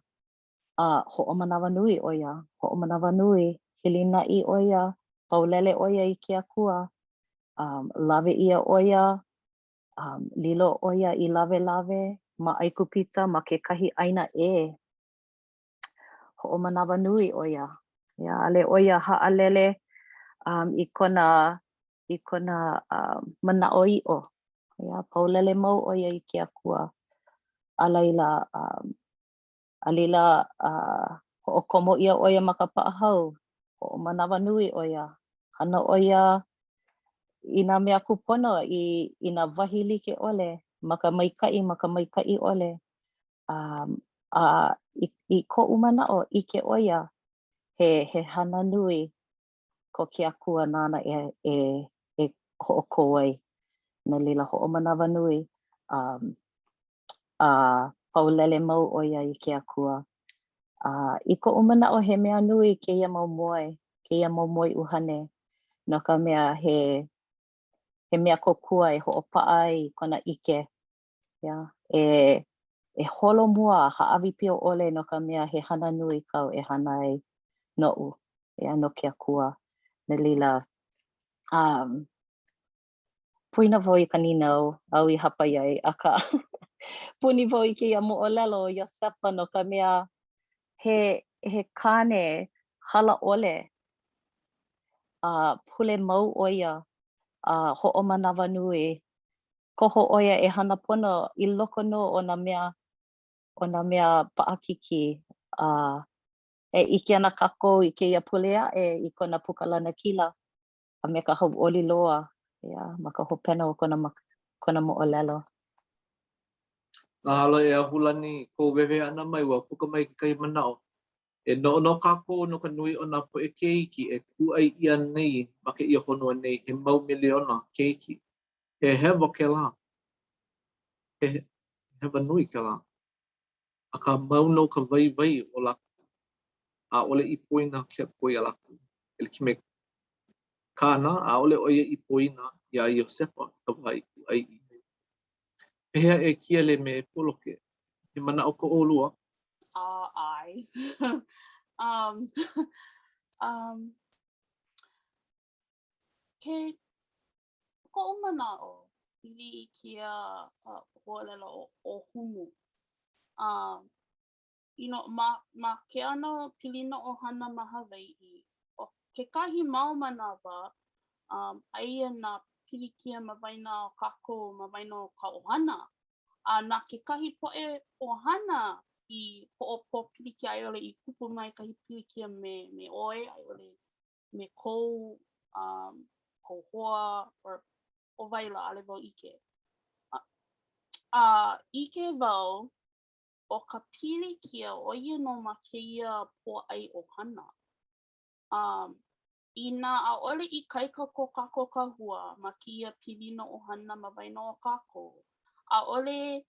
a hoʻomanawanui ʻo ia, hoʻomanawanui, hilinaʻi ʻo ia, paulele ʻo ia i ke Akua, um, lawe ʻia ʻo ia um, lilo ʻo ia i lawelawe ma ʻAigupita ma kekahi ʻāina ʻē. Hoʻomanawanui ʻo ia. Yeah, ʻaʻole ʻo ia haʻalele um, i kona, i kona um, manaʻoʻiʻo. Yeah, paulele mau ʻo ia i ke Akua. A laila, um, a laila uh, hoʻokomo ʻia ʻo ia ma ka paʻahao, hoʻomanawanui ʻo ia, hana ʻo ia i nā mea kūpono i, i nā wahi like ʻole, ma ka maikaʻi, ma ka maikaʻi ʻole. Um, a i, i koʻu manaʻo, ʻike ʻo ia, he, he hana nui ko ke Akua nāna e, e, e hoʻokō ai. No laila, hoʻomanawanui, um, a paulele mau ʻo ia i ke Akua. A i koʻu manaʻo, he mea nui kēia mau moe, kēia mau moe ʻuhane, no ka mea he he mea kōkua e hoʻopaʻa ai i kona ʻike, yeah, e e holomua a hāʻawi pio ʻole no ka mea he hana nui kāu e hana ai noʻu, yeah, no ke Akua. No laila, um, Poina wau i ka nīnau āu i hāpai ai, akā puni wau i kēia moʻolelo o Iosepa no ka mea he he kāne hala ʻole a pule mau ʻo ia. A hoʻomanawanui, koho ʻo ia e hana pono i loko nō o nā mea, o nā mea paʻakikī. A e ʻike ana kākou i kēia pule aʻe i kona puka lanakila a me ka hauʻoli loa, yeah, ma ka hopena o kona, kona moʻolelo. Mahalo e Ahulani i kou wehewehe ʻana mai, ua puka mai kekahi manaʻo. E noʻonoʻo kākou no ka nui o nā poʻe keiki e kūʻai ʻia nei ma kēia honua nei, he mau miliona keiki. He hewa kēlā. He hewa nui kēlā. Akā mau nō ka waiwai o lākou. ʻAʻole i poina ke Akua iā lākou. E like me kāna, ʻaʻole ʻo ia i poina iā Iosepa i ka wā i kūʻai ʻia ai. Pehea e Kiele me Poloke? He manaʻo ko ʻolua? ʻAe. um, um, ke koʻu manaʻo pili i kēia uh, ʻōlelo ʻo ʻōhumu. Um, you know, ma, ma ke ʻano pilina ʻohana ma Hawaiʻi, ʻo kekahi mau manawa, um, aia nā pilikia ma waena o kākou, ma waena o ka ʻohana. A na kekahi poʻe ʻohana i hoʻopōpilikia a i ʻole i kupu mai kahi pilikia me, me ʻoe, a i ʻole me kou, um, kou hoa, or ʻo wai lā, ʻaʻole wau ʻike. A, a ʻike wau, ʻo ka pilikia, ʻo ia nō ma kēia pōʻai ʻohana. Um, inā ʻaʻole ikaika ko kākou kahua ma kēia pilina ʻohana ma waena o kākou, ʻaʻole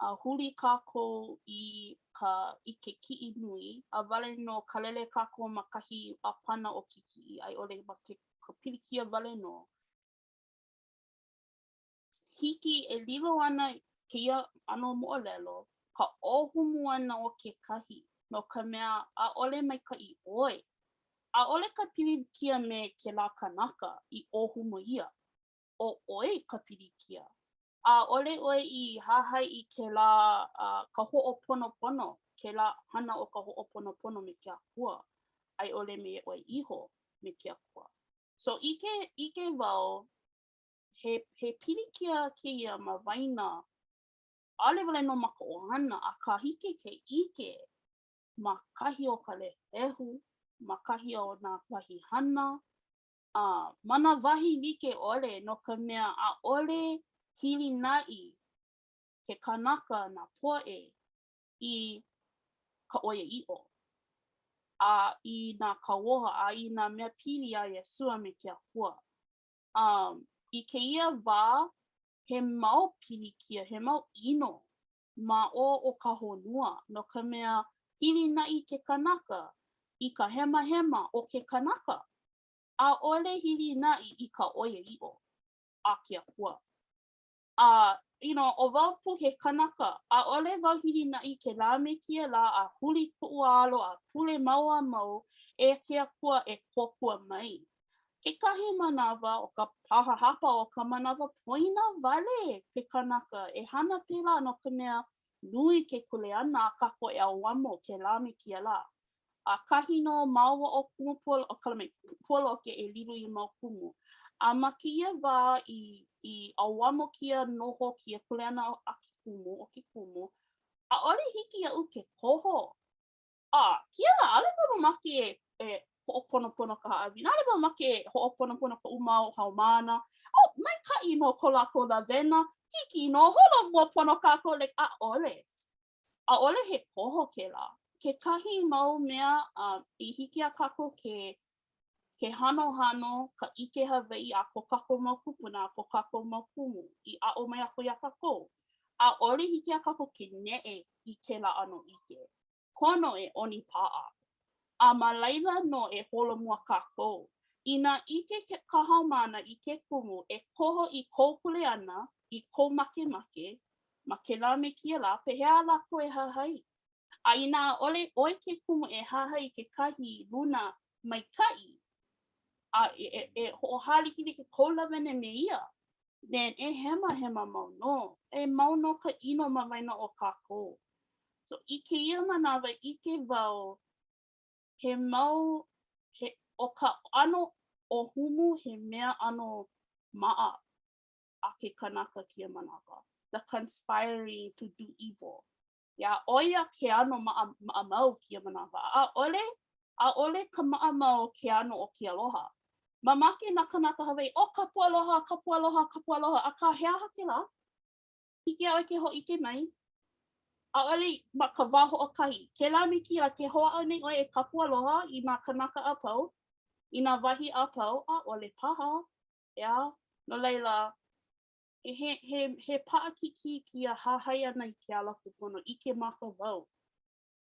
a huli kākou i ka i ke kiʻi nui, a wale nō kālele kākou ma kahi ʻāpana o ke kiʻi, a i ʻole ma ke ka pilikia wale nō. Hiki e lilo ana kēia ʻano moʻolelo ka ʻōhumu ʻana o kekahi, no ka mea, ʻaʻole maikaʻi ʻoe. ʻAʻole ka pilikia me kēlā kanaka i ʻōhumu ʻia, ʻo ʻoe ka pilikia. ʻAʻole ʻoe i hahai i kēlā ka hoʻoponopono, kēlā hana o ka hoʻoponopono me ke Akua, a i ʻole me ʻoe iho me ke Akua. So ʻike, ʻike wau he, he pilikia kēia ma waena, ʻaʻole wale nō ma ka ʻohana, akā hiki ke ʻike ma kahi o ka lehulehu, ma kahi o nā wahi hana, a ma nā wahi like ʻole no ka mea ʻaʻole hilinaʻi ke kanaka, nā poʻe i ka ʻoiaʻiʻo, a i nā kauoha, a i nā mea pili iā Iesū a me ke Akua. Um, i kēia wā, he mau pilikia, he mau ʻino ma ʻō o ka honua, no ka mea, hilinaʻi ke kanaka i ka hemahema o ke kanaka. ʻAʻole hilinaʻi i ka ʻoiaʻiʻo a ke Akua. A, you know, ʻo wau pū he kanaka, ʻaʻole wau hilinaʻi kēlā me kēia lā a huli kuʻu alo a pule mau a mau e ke Akua e kōkua mai. Kekahi manawa, ʻo ka paha hapa o ka manawa, poina wale ke kanaka e hana pēlā no ka mea, nui ke kuleana a kākou e ʻauamo kēlā me kēia lā. ʻAkahi nō māua ʻo Kumu Polo, ʻo Kalame, Poloke e lilo i mau kumu. A ma kēia wā i, i ʻauamo kēia noho, kēia kuleana a ke kumu, o ke kumu, ʻaʻole hiki iaʻu ke koho. A, kēia lā, ʻaʻole wau mamake e, e hoʻoponopono ka haʻawina, ʻaʻole wau mamake e hoʻoponopono koʻu mau haumāna. Oh, maikaʻi nō ko lākou lawena, hiki nō, holomua pono kākou, like, ʻaʻole. ʻAʻole he koho kēlā. Kekahi mau mea i hiki iā kākou ke ke hanohano ka ʻike Hawaiʻi a ko kākou mau kūpuna, a ko kākou mau kumu i aʻo mai aku iā kākou. ʻAʻole hiki iā kākou ke neʻe i kēlā ʻano ʻike. Pono e ʻonipaʻa. A ma laila nō e holomua kākou. Inā ʻike ka haumāna i ke kumu e koho i kou kuleana, i kou makemake, ma kēlā me kēia lā, pehea lākou e hahai? A inā ʻaʻole ʻoe ke kumu e hahai i kekahi luna maikaʻi, a e, e, e hoʻohālikelike kou lawena me ia, then e hemahema mau nō. E mau nō ka ʻino ma waena o kākou. So, i kēia manawa, ʻike wau he mau, he, ʻo ka ʻano ʻōhumu he mea ʻano. Maʻa a ke kanaka kēia manawa. The conspiring to do evil. Yeah, ʻo ia ke ʻano maʻa, maʻamau kēia manawa. ʻAʻole, ʻaʻole ka maʻamau ke ʻano o ke aloha. Mamake nā kānaka Hawaiʻi, ʻo kapu aloha, kapu aloha, kapu aloha, akā he aha kēlā? Hiki iā ʻoe ke hōʻike mai? ʻAʻole ma ka wā hoʻokahi. Kēlā me kēia, ke hoʻāʻo nei ʻoe e kapu aloha i nā kānaka a pau, i nā wahi a pau, ʻaʻole paha. ʻEā? No laila, he, he, he paʻakikī kēia hahai ʻana i ke ala kūpono, ʻike maka wau.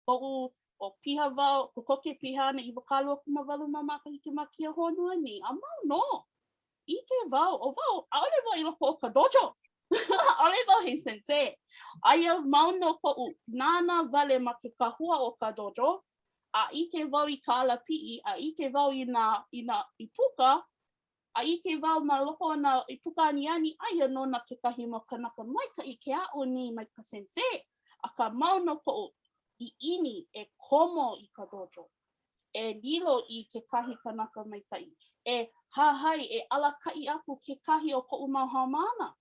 Koʻu, o piha wau, kokoke piha ana 28 mau makahiki ma kēia honua nei, a mau nō. ʻIke wau, ʻo wau, ʻaʻole wau i loko o ka dojo. ʻAʻole wau he sensei. Aia mau nō koʻu nānā wale ma ke kahua o ka dojo, a ʻike wau i ka alapiʻi, a ʻike wau i nā, i nā ʻīpuka, A ʻike wau ma loko o nā ʻīpuka aniani, aia nō nā kekahi mau kanaka maikaʻi ke aʻo nei mai ka sensei, akā mau nō koʻu ʻiʻini e komo i ka dojo, e lilo i kekahi kanaka maikaʻi, e hahai, e alakaʻi aku kekahi o koʻu mau haumāna.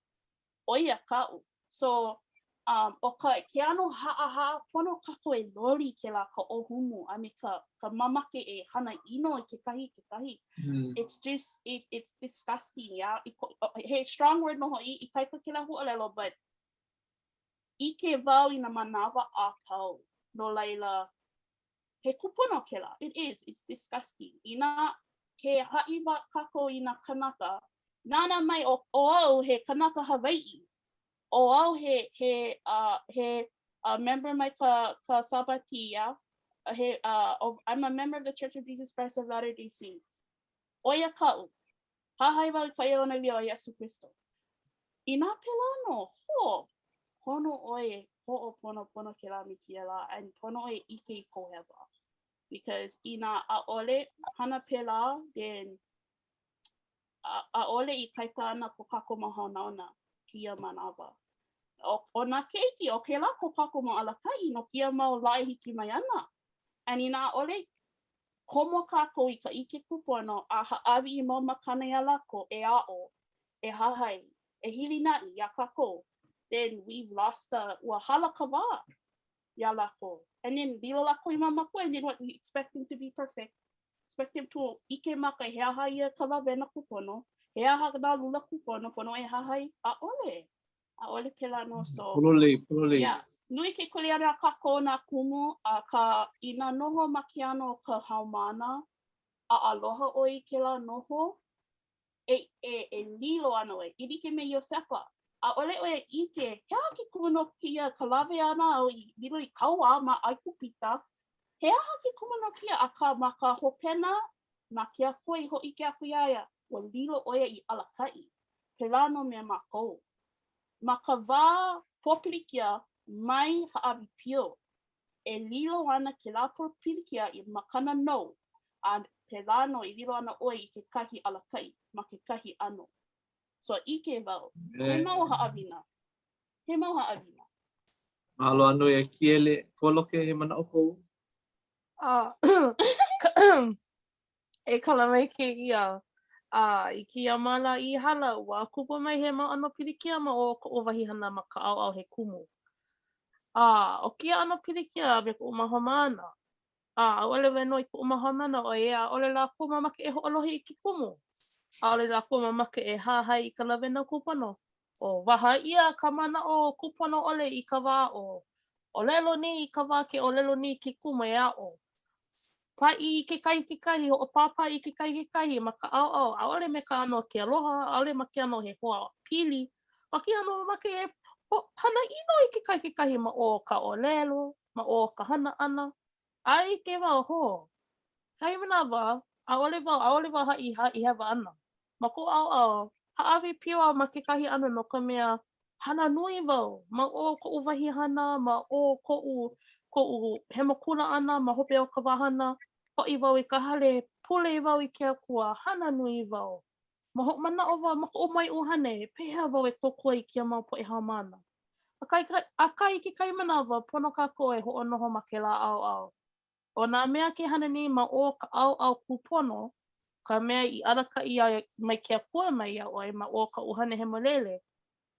ʻO ia kaʻu. So, um, ʻo ka, ke ʻano haʻahaʻa, pono kākou e loli kēlā ka ʻōhumu a me ka, ka mamake e hana ʻino i kekahi i kekahi. Mm. It's just, it, it's disgusting, yeah? I ko, he strong word nō hoʻi, ikaika kēlā huaʻōlelo, but ʻike wau i nā manawa a pau. No laila, he kūpono kēlā. It is, it's disgusting. Inā ke haʻi kākou i nā kanaka, nānā mai ʻo, ʻo au he kanaka Hawaiʻi, ʻo au he, he, uh, he uh, member mai ka, ka Sabatī, yeah? He, uh, oh, I'm a member of the Church of Jesus Christ of Latter-day Saints. ʻO ia kaʻu. Hahai wau i ka ʻeuanelio a Iesū Kristo. Inā pēlā nō, hō, pono ʻoe e hoʻoponopono kēlā me kēia lā, and pono ʻoe e ʻike i kou hewa. Because inā ʻaʻole hana pēlā, then ʻaʻole ikaika ana ko kākou mau hanauna kēia manawa. ʻO, ʻo nā keiki, ʻo kēlā ko kākou mau alakaʻi no kēia mau lā e hiki mai ana. And inā ʻaʻole komo kākou i ka ʻike kūpono a hāʻawi i mau makana iā lākou e aʻo, e hahai, e hilinaʻi iā kākou, then we've lost the, ua hala ka wā iā lākou. And then lilo lākou i mau mākua and then what, we expect them to be perfect. Expect them to ʻike maka he aha ia ka lawena kūpono, he aha nā lula kūpono, pono e hahai, ʻaʻole. ʻAʻole pēlā nō, so. Pololei, pololei. Yeah. Nui ke kuleana a kākou nā kumu, akā inā noho ma ke ʻano o ka haumāna, a aloha ʻoe i kēlā noho, e, e, e lilo ana ʻoe, e like me Iosepa. ʻAʻole ʻoe e ʻike, he aha ke kumu no kēia ka lawe ʻana au i lilo i kauā ma ʻAigupita? He aha ke kumu no kēia? Akā, ma ka hopena, na ke Akua i hōʻike aku iā ia, ua lilo ʻo ia i alakaʻi. Pēlā nō me mākou. Ma ka wā pōpilikia, mai hāʻawi pio. E lilo ana kēlā pōpilikia i makana nou, a pēlā nō e lilo ana ʻoe i kekahi alakaʻi ma kekahi ʻano. So ʻike wau, he mau haʻawina. He mau haʻawina. Mahalo a nui e Kiele. Koloke, he manaʻo kou? Uh, e kala mai kēia. A i kēia mau lā i hala, ua kupu mai he mau ʻano pilikia ma o koʻu wahi hana ma ka ʻaoʻao he kumu. A ʻo kēia ʻano pilikia me koʻu mau haumāna, A ʻaʻole wale nō i koʻu mau haumāna ʻoiai ʻaʻole lākou mamake e hoʻolohe i ke kumu. ʻAʻole lākou mamake e hahai i ka lawena kūpono. O waha ʻia ka manaʻo kūpono ʻole i ka wā aʻo. ʻŌlelo nei i ka wā ke ʻōlelo nei ke kumu e aʻo. Paʻi i kekahi kekahi, hoʻopāpā i kekahi kekahi ma ka ʻaoʻao, ʻaʻole me ka ʻano o ke aloha, ʻaʻole ma ke ʻano he hoa pili, ma ke ʻano mamake e hana ʻino i kekahi kekahi ma o ka ʻōlelo, ma o ka hana ʻana, a ʻike wau, hō, kahi manawa, ʻaʻole wau, ʻaʻole wau haʻi i hewa ana. Ma koʻu ʻaoʻao, hāʻawi pio au ma kekahi ʻano no ka mea, hana nui wau ma o koʻu wahi hana, ma o koʻu, koʻu hemo kula ʻana ma hope o ka wā hana, hoʻi wau i ka hale, pule wau i ke Akua, hana nui wau. Ma hoʻomanaʻo wau ma koʻu moe ʻuhane, pehea wau e kōkua i kēia mau poʻe haumāna? Akā, i kekahi manawa, pono kākou e hoʻonoho ma kēlā ʻaoʻao. ʻO nā mea ke hana nei ma o ka ʻaoʻao kūpono, Ka mea i alakaʻi ai mai ke Akua mai iā ʻoe ma o ka ʻUhane Hemolele,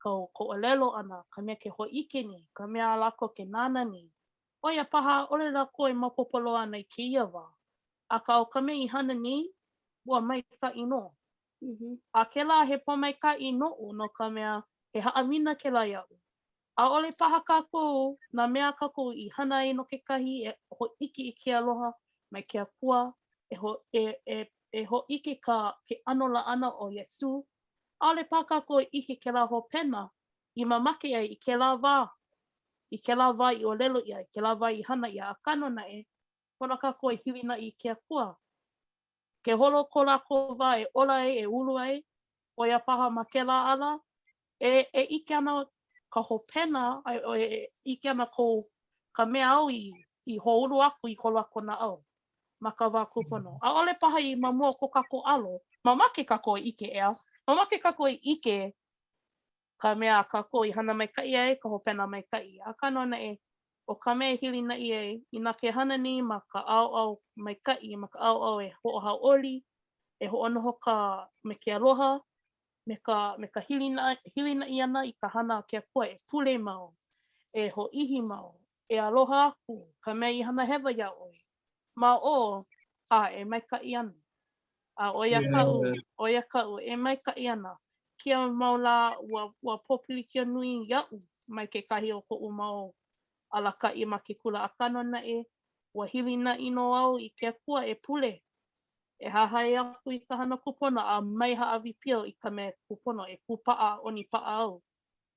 kou kou ʻōlelo ʻana, ka mea ke hōʻike nei, ka mea a lākou ke nānā nei, ʻo ia paha ʻaʻole lākou e maopopo loa ana i kēia wā. Akā ʻo ka mea i hana nei, ua maikaʻi nō. A kēlā he pōmaikaʻi noʻu no ka mea, he haʻawina kēlā iaʻu. ʻAʻole paha kākou, nā mea a kākou i hana ai no kekahi e hōʻike i ke aloha mai ke Akua, e ho, e, e, e hōʻike ka, ke ʻano laʻana o Iesū, ʻaʻole paha kākou e ʻike kēlā hopena i mamake ai i kēlā wā, i kēlā wā i ʻōlelo ʻia, i kēlā wā i hana ʻia, akā nō naʻe, pono kākou e hilinaʻi i ke Akua. Ke holo ko lākou wā e ola ai, e ulu ai, ʻo ia paha ma kēlā ala, e, e ʻike ana ka hopena, a e ʻike ana kou, ka mea āu i, i hoʻoulu aku i ko lākou naʻau ma ka wā kūpono. ʻAʻole paha i ma mua o ko kākou alo, mamake kākou e ʻike, ʻeā? Mamake kākou e ʻike ka mea a kākou i hana maikaʻi ai, ka hopena maikaʻi. Akā nō naʻe, ʻo ka mea e hilinaʻi ai, inā ke hana nei ma ka ʻaoʻao maikaʻi, ma ka ʻaoʻao e hoʻohauʻoli, e hoʻonoho ka me ke aloha, me ka me ka hilinaʻi hilinaʻi ʻana i ka hana a ke Akua e pule mau, e hōʻihi mau, e aloha aku ka mea i hana hewa iā ʻoe, ma ʻō, a e maikaʻi ana. A ʻo ia kaʻu, ʻo ia kaʻu, e maikaʻi ana. Kēia mau lā, ua, ua pōpilikia nui iaʻu mai kekahi o koʻu mau alakaʻi ma ke kula, akā nō naʻe, ua hilinaʻi nō au i ke Akua e pule, e hahai aku i ka hana kūpono a mai hāʻawi pio i ka mea kūpono e kūpaʻa a ʻonipaʻa au.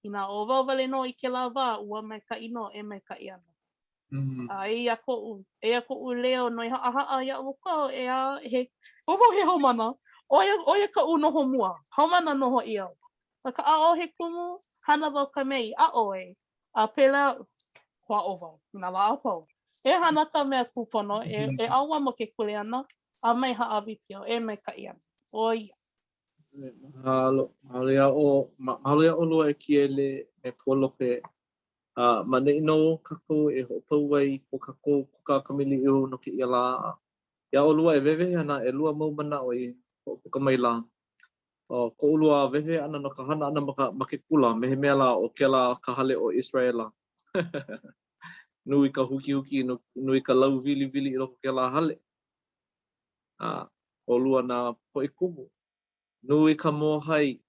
Inā ʻo wau wale nō i kēlā wā, ua maikaʻi nō, e maikaʻi ana. A eia koʻu, eia koʻu leo noi haʻahaʻa iā ʻoukou, ʻeā, he, ʻo wau he haumana, ʻo ia, ʻo ia kaʻu noho mua, haumana nō hoʻi au. Akā ʻaʻohe kumu, hana wau ka mea i aʻo ai, A pēlā, hoʻāʻo wau i nā lā a pau. E hana ka mea kūpono, e, e ʻauamo ke kuleana, a mai hāʻawi pio, e maikaʻi ana. ʻO ia. Mahalo. Mahalo iā ʻo, mahalo iā ʻolua e Kiele me Polohe. A ma ʻaneʻi nō kākou e hoʻopau ai i ko kākou kūkā kamaʻilio no kēia lā. Iā ʻolua e wehewehe ana, ʻelua mau manaʻo i hoʻopuka maila. ʻO ko ʻolua wehewehe ʻana no ka hana ʻana ma ka, ma ke kula, me he mea lā ʻo kēlā ka hale o ʻIseraʻela. Nui ka hukihuki, nui ka lauwiliwili i loko o kēlā hale. A ʻolua nā poʻe kumu. Nui ka mōhai,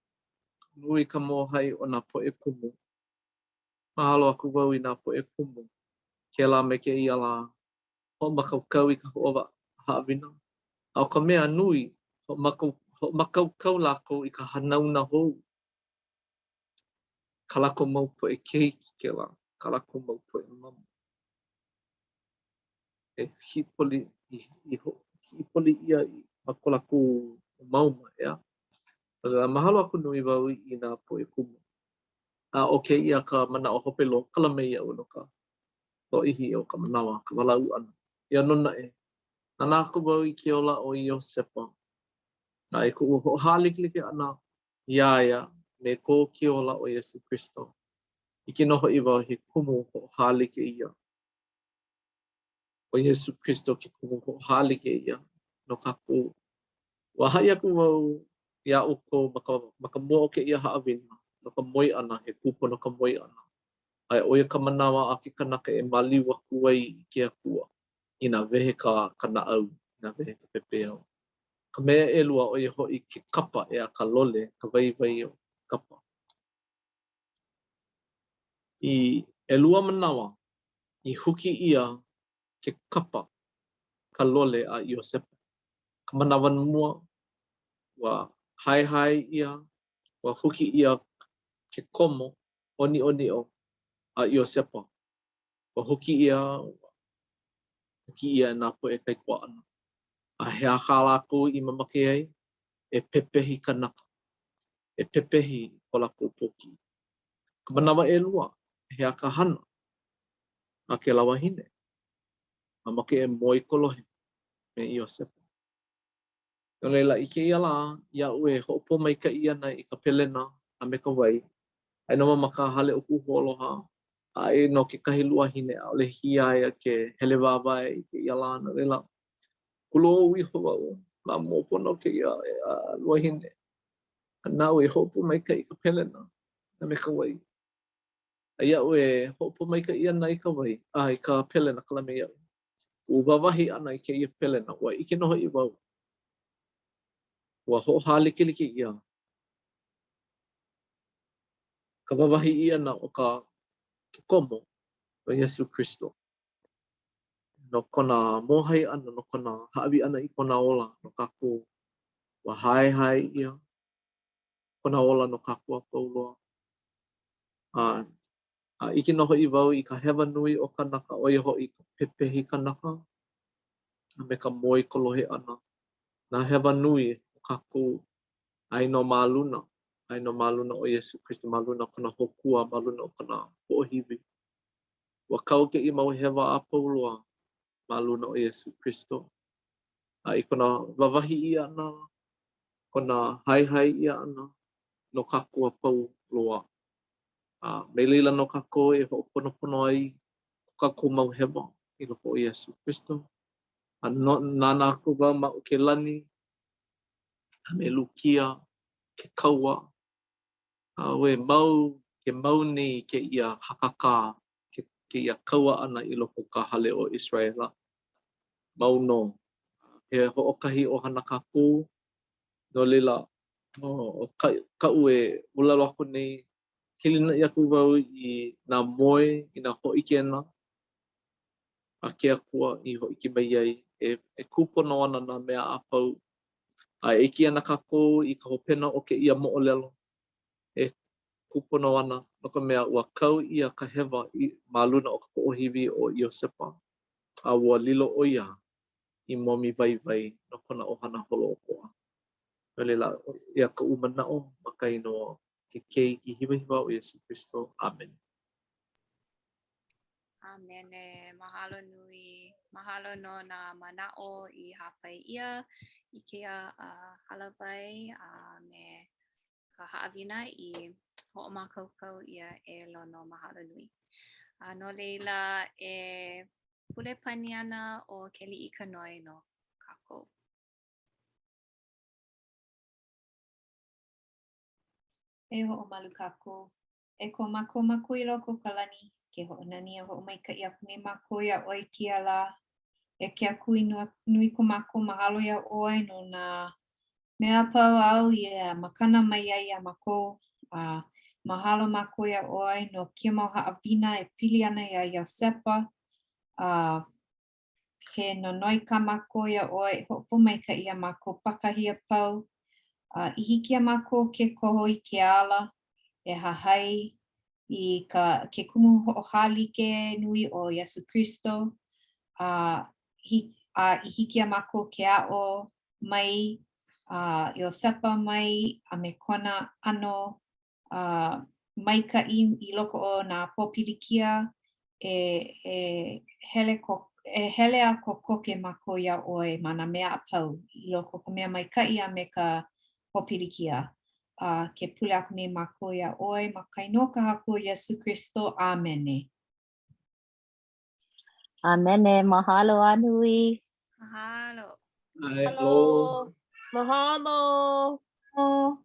nui ka mōhai o nā poʻe kumu. Mahalo aku wau i nā poʻe kumu, kēlā me kēia lā. Hoʻomākaukau i ka haʻawina. A ʻo ka mea nui, hoʻomākaukau lākou i ka hanauna hou, kā lākou mau poʻe keiki kēlā, kā lākou mau poʻe mamo. E hiʻipoli, i, i hiʻipoli ʻia i, ma ko lākou umauma, ʻeā? No laila, mahalo aku nui wau i nā poʻe kumu. A ʻo kēia ka manaʻo hope loa, kala mai iaʻu no ka lōʻihi o ka manawa, ka walaʻau ʻana. Eia nō naʻe, Nānā aku wau i ke ola o Iosepa, a i koʻu hoʻohālikelike ʻana iā ia me ko ke ola o Iesū Kristo, ʻike nō hoʻi wau he kumu hoʻohālike ia. ʻO Iesū Kristo ke kumu hoʻohālike ia no kākou. Ua haʻi aku wau iā ʻoukou ma ka, ma ka mua o kēia haʻawina no ka moe ʻana, he kūpono ka moe ʻana, a ʻo ia ka manawa a ke kanaka e maliu aku ai i ke Akua. Inā wehe ka, ka naʻau, inā wehe ka pepeiao. Ka mea ʻelua, ʻo ia hoʻi ke kapa, ʻeā, ka lole, ka waiwai o ke kapa. I ʻelua manawa i huki ʻia ke kapa, ka lole a Iosepa. Ka manawa mua, ua haehae ʻia, ua huki ʻia ke komo ʻōniʻoniʻo a Iosepa. Ua huki ʻia, ua huki ʻia e nā poʻe kaikuaʻana. A he aha kā lākou i mamake ai? E pepehi kanaka. E pepehi i ko lākou pōkiʻi. Ka manawa ʻelua, he aha ka hana a kēlā wahine? Mamake e moe kolohe me Iosepa. No laila, i kēia lā, iaʻu e hoʻopōmaikaʻi ana i ka pelena a me ka wai, aia nō ma ka hale o kuʻu hoaloha, a aia nō kekahi luahine, ʻaʻole hiki iā ia ke hele wāwae i kēia lā, no laila, kūlou iho wau. Ma mua pono kēia luahine. A naʻu i hoʻopōmaikaʻi i ka pelena a me ka wai. A iaʻu e hoʻopōmaikaʻi ana i ka wai, a i ka pelena kala mea iaʻu, kuʻu wāwahi ʻana i kēia pelena, ua ʻike nō hoʻi wau, ua hoʻohālikelike ʻia ka wāwahi ʻia ʻana o ka ke komo o Iesū Kristo no kona mōhai ʻana, no kona hāʻawi ʻana i kona ola no kākou. Ua haehae ʻia kona ola no kākou a pau loa. A, a ʻike nō hoʻi wau i ka hewa nui o kanaka, ʻo ia hoʻi ka pepehi kanaka a me ka moe kolohe ʻana. Nā hewa nui o kākou aia nō ma luna, aia nō ma luna o Iesū Kristo, ma luna o kona hokua, ma luna o kona poʻohiwi. Ua kau kēia mau hewa a pau loa ma luna o Iesū Kristo. A i kona wāwahi ʻia ʻana, kona haehae ʻia ʻana no kākou a pau loa. A mai laila nō kākou e hoʻoponopono ai ko kākou mau hewa i loko o Iesū Kristo. A no, nānā aku wau ma o ke lani a me Lukia, ke kaua, Auē, mau, ke mau nei kēia hakakā, ke, kēia kaua ʻana i loko o ka hale o ʻIseraʻela. Mau nō. He hoʻokahi ʻohana kākou, no laila, ʻo ka, kaʻu e ʻōlelo aku nei, hilinaʻi aku wau i nā moe, i nā hōʻikena a ke Akua i hōʻike mai ai e, e kūpono ana nā mea a pau A e ʻike ana kākou i ka hopena o kēia moʻolelo e kūpono ana, no ka mea, ua kau ʻia ka hewa i, ma luna o ka poʻohiwi o Iosepa, a ua lilo ʻo ia i momi waiwai no kona ʻohana holoʻokoʻa. No laila, ʻo ia kaʻu manaʻo ma ka inoa o ke Keiki hiwahiwa ʻo Iesū Kristo. ʻĀmene. ʻĀmene. Mahalo nui. Mahalo no nā manaʻo i hāpai ʻia i kēia uh, hālāwai a me ka haʻawina i hoʻomākaukau ʻia e Lono. Mahalo nui. A no laila, e pule pani ana ʻo Keliʻikanoe no kākou. E hoʻomalu kākou. E ko mākou Makua i loko o ka lani, ke hoʻonani a hoʻomaikaʻi aku nei mākou iā ʻoe i kēia lā. E ke Akua i nui ko mākou mahalo iā ʻoe no nā mea a pau āu i makana mai ai iā mākou. A mahalo mākou iā ʻoe no kēia mau haʻawina e pili ana iā Iosepa. A He nonoi kā mākou iā ʻoe e hoʻopōmaikaʻi iā mākou pākahi a pau, a i hiki iā mākou ke koho i ke ala e hahai i ka ke kumu hoʻohālike nui ʻo Iesū Kristo, a hi, a i hiki iā mākou ke aʻo mai a Iosepa mai a me kona ʻano a maikaʻi i loko o nā pōpilikia e, e hele ko, e hele a kokoke mākou iā ʻoe ma nā mea a pau i loko o ka mea maikaʻi a me ka pōpilikia. A ke pule aku nei mākou iā ʻoe ma ka inoa o ka Haku ʻo Iesū Kristo. ʻĀmene. ʻĀmene. Mahalo a nui. Mahalo. Mahalo. Mahalo. Mahalo.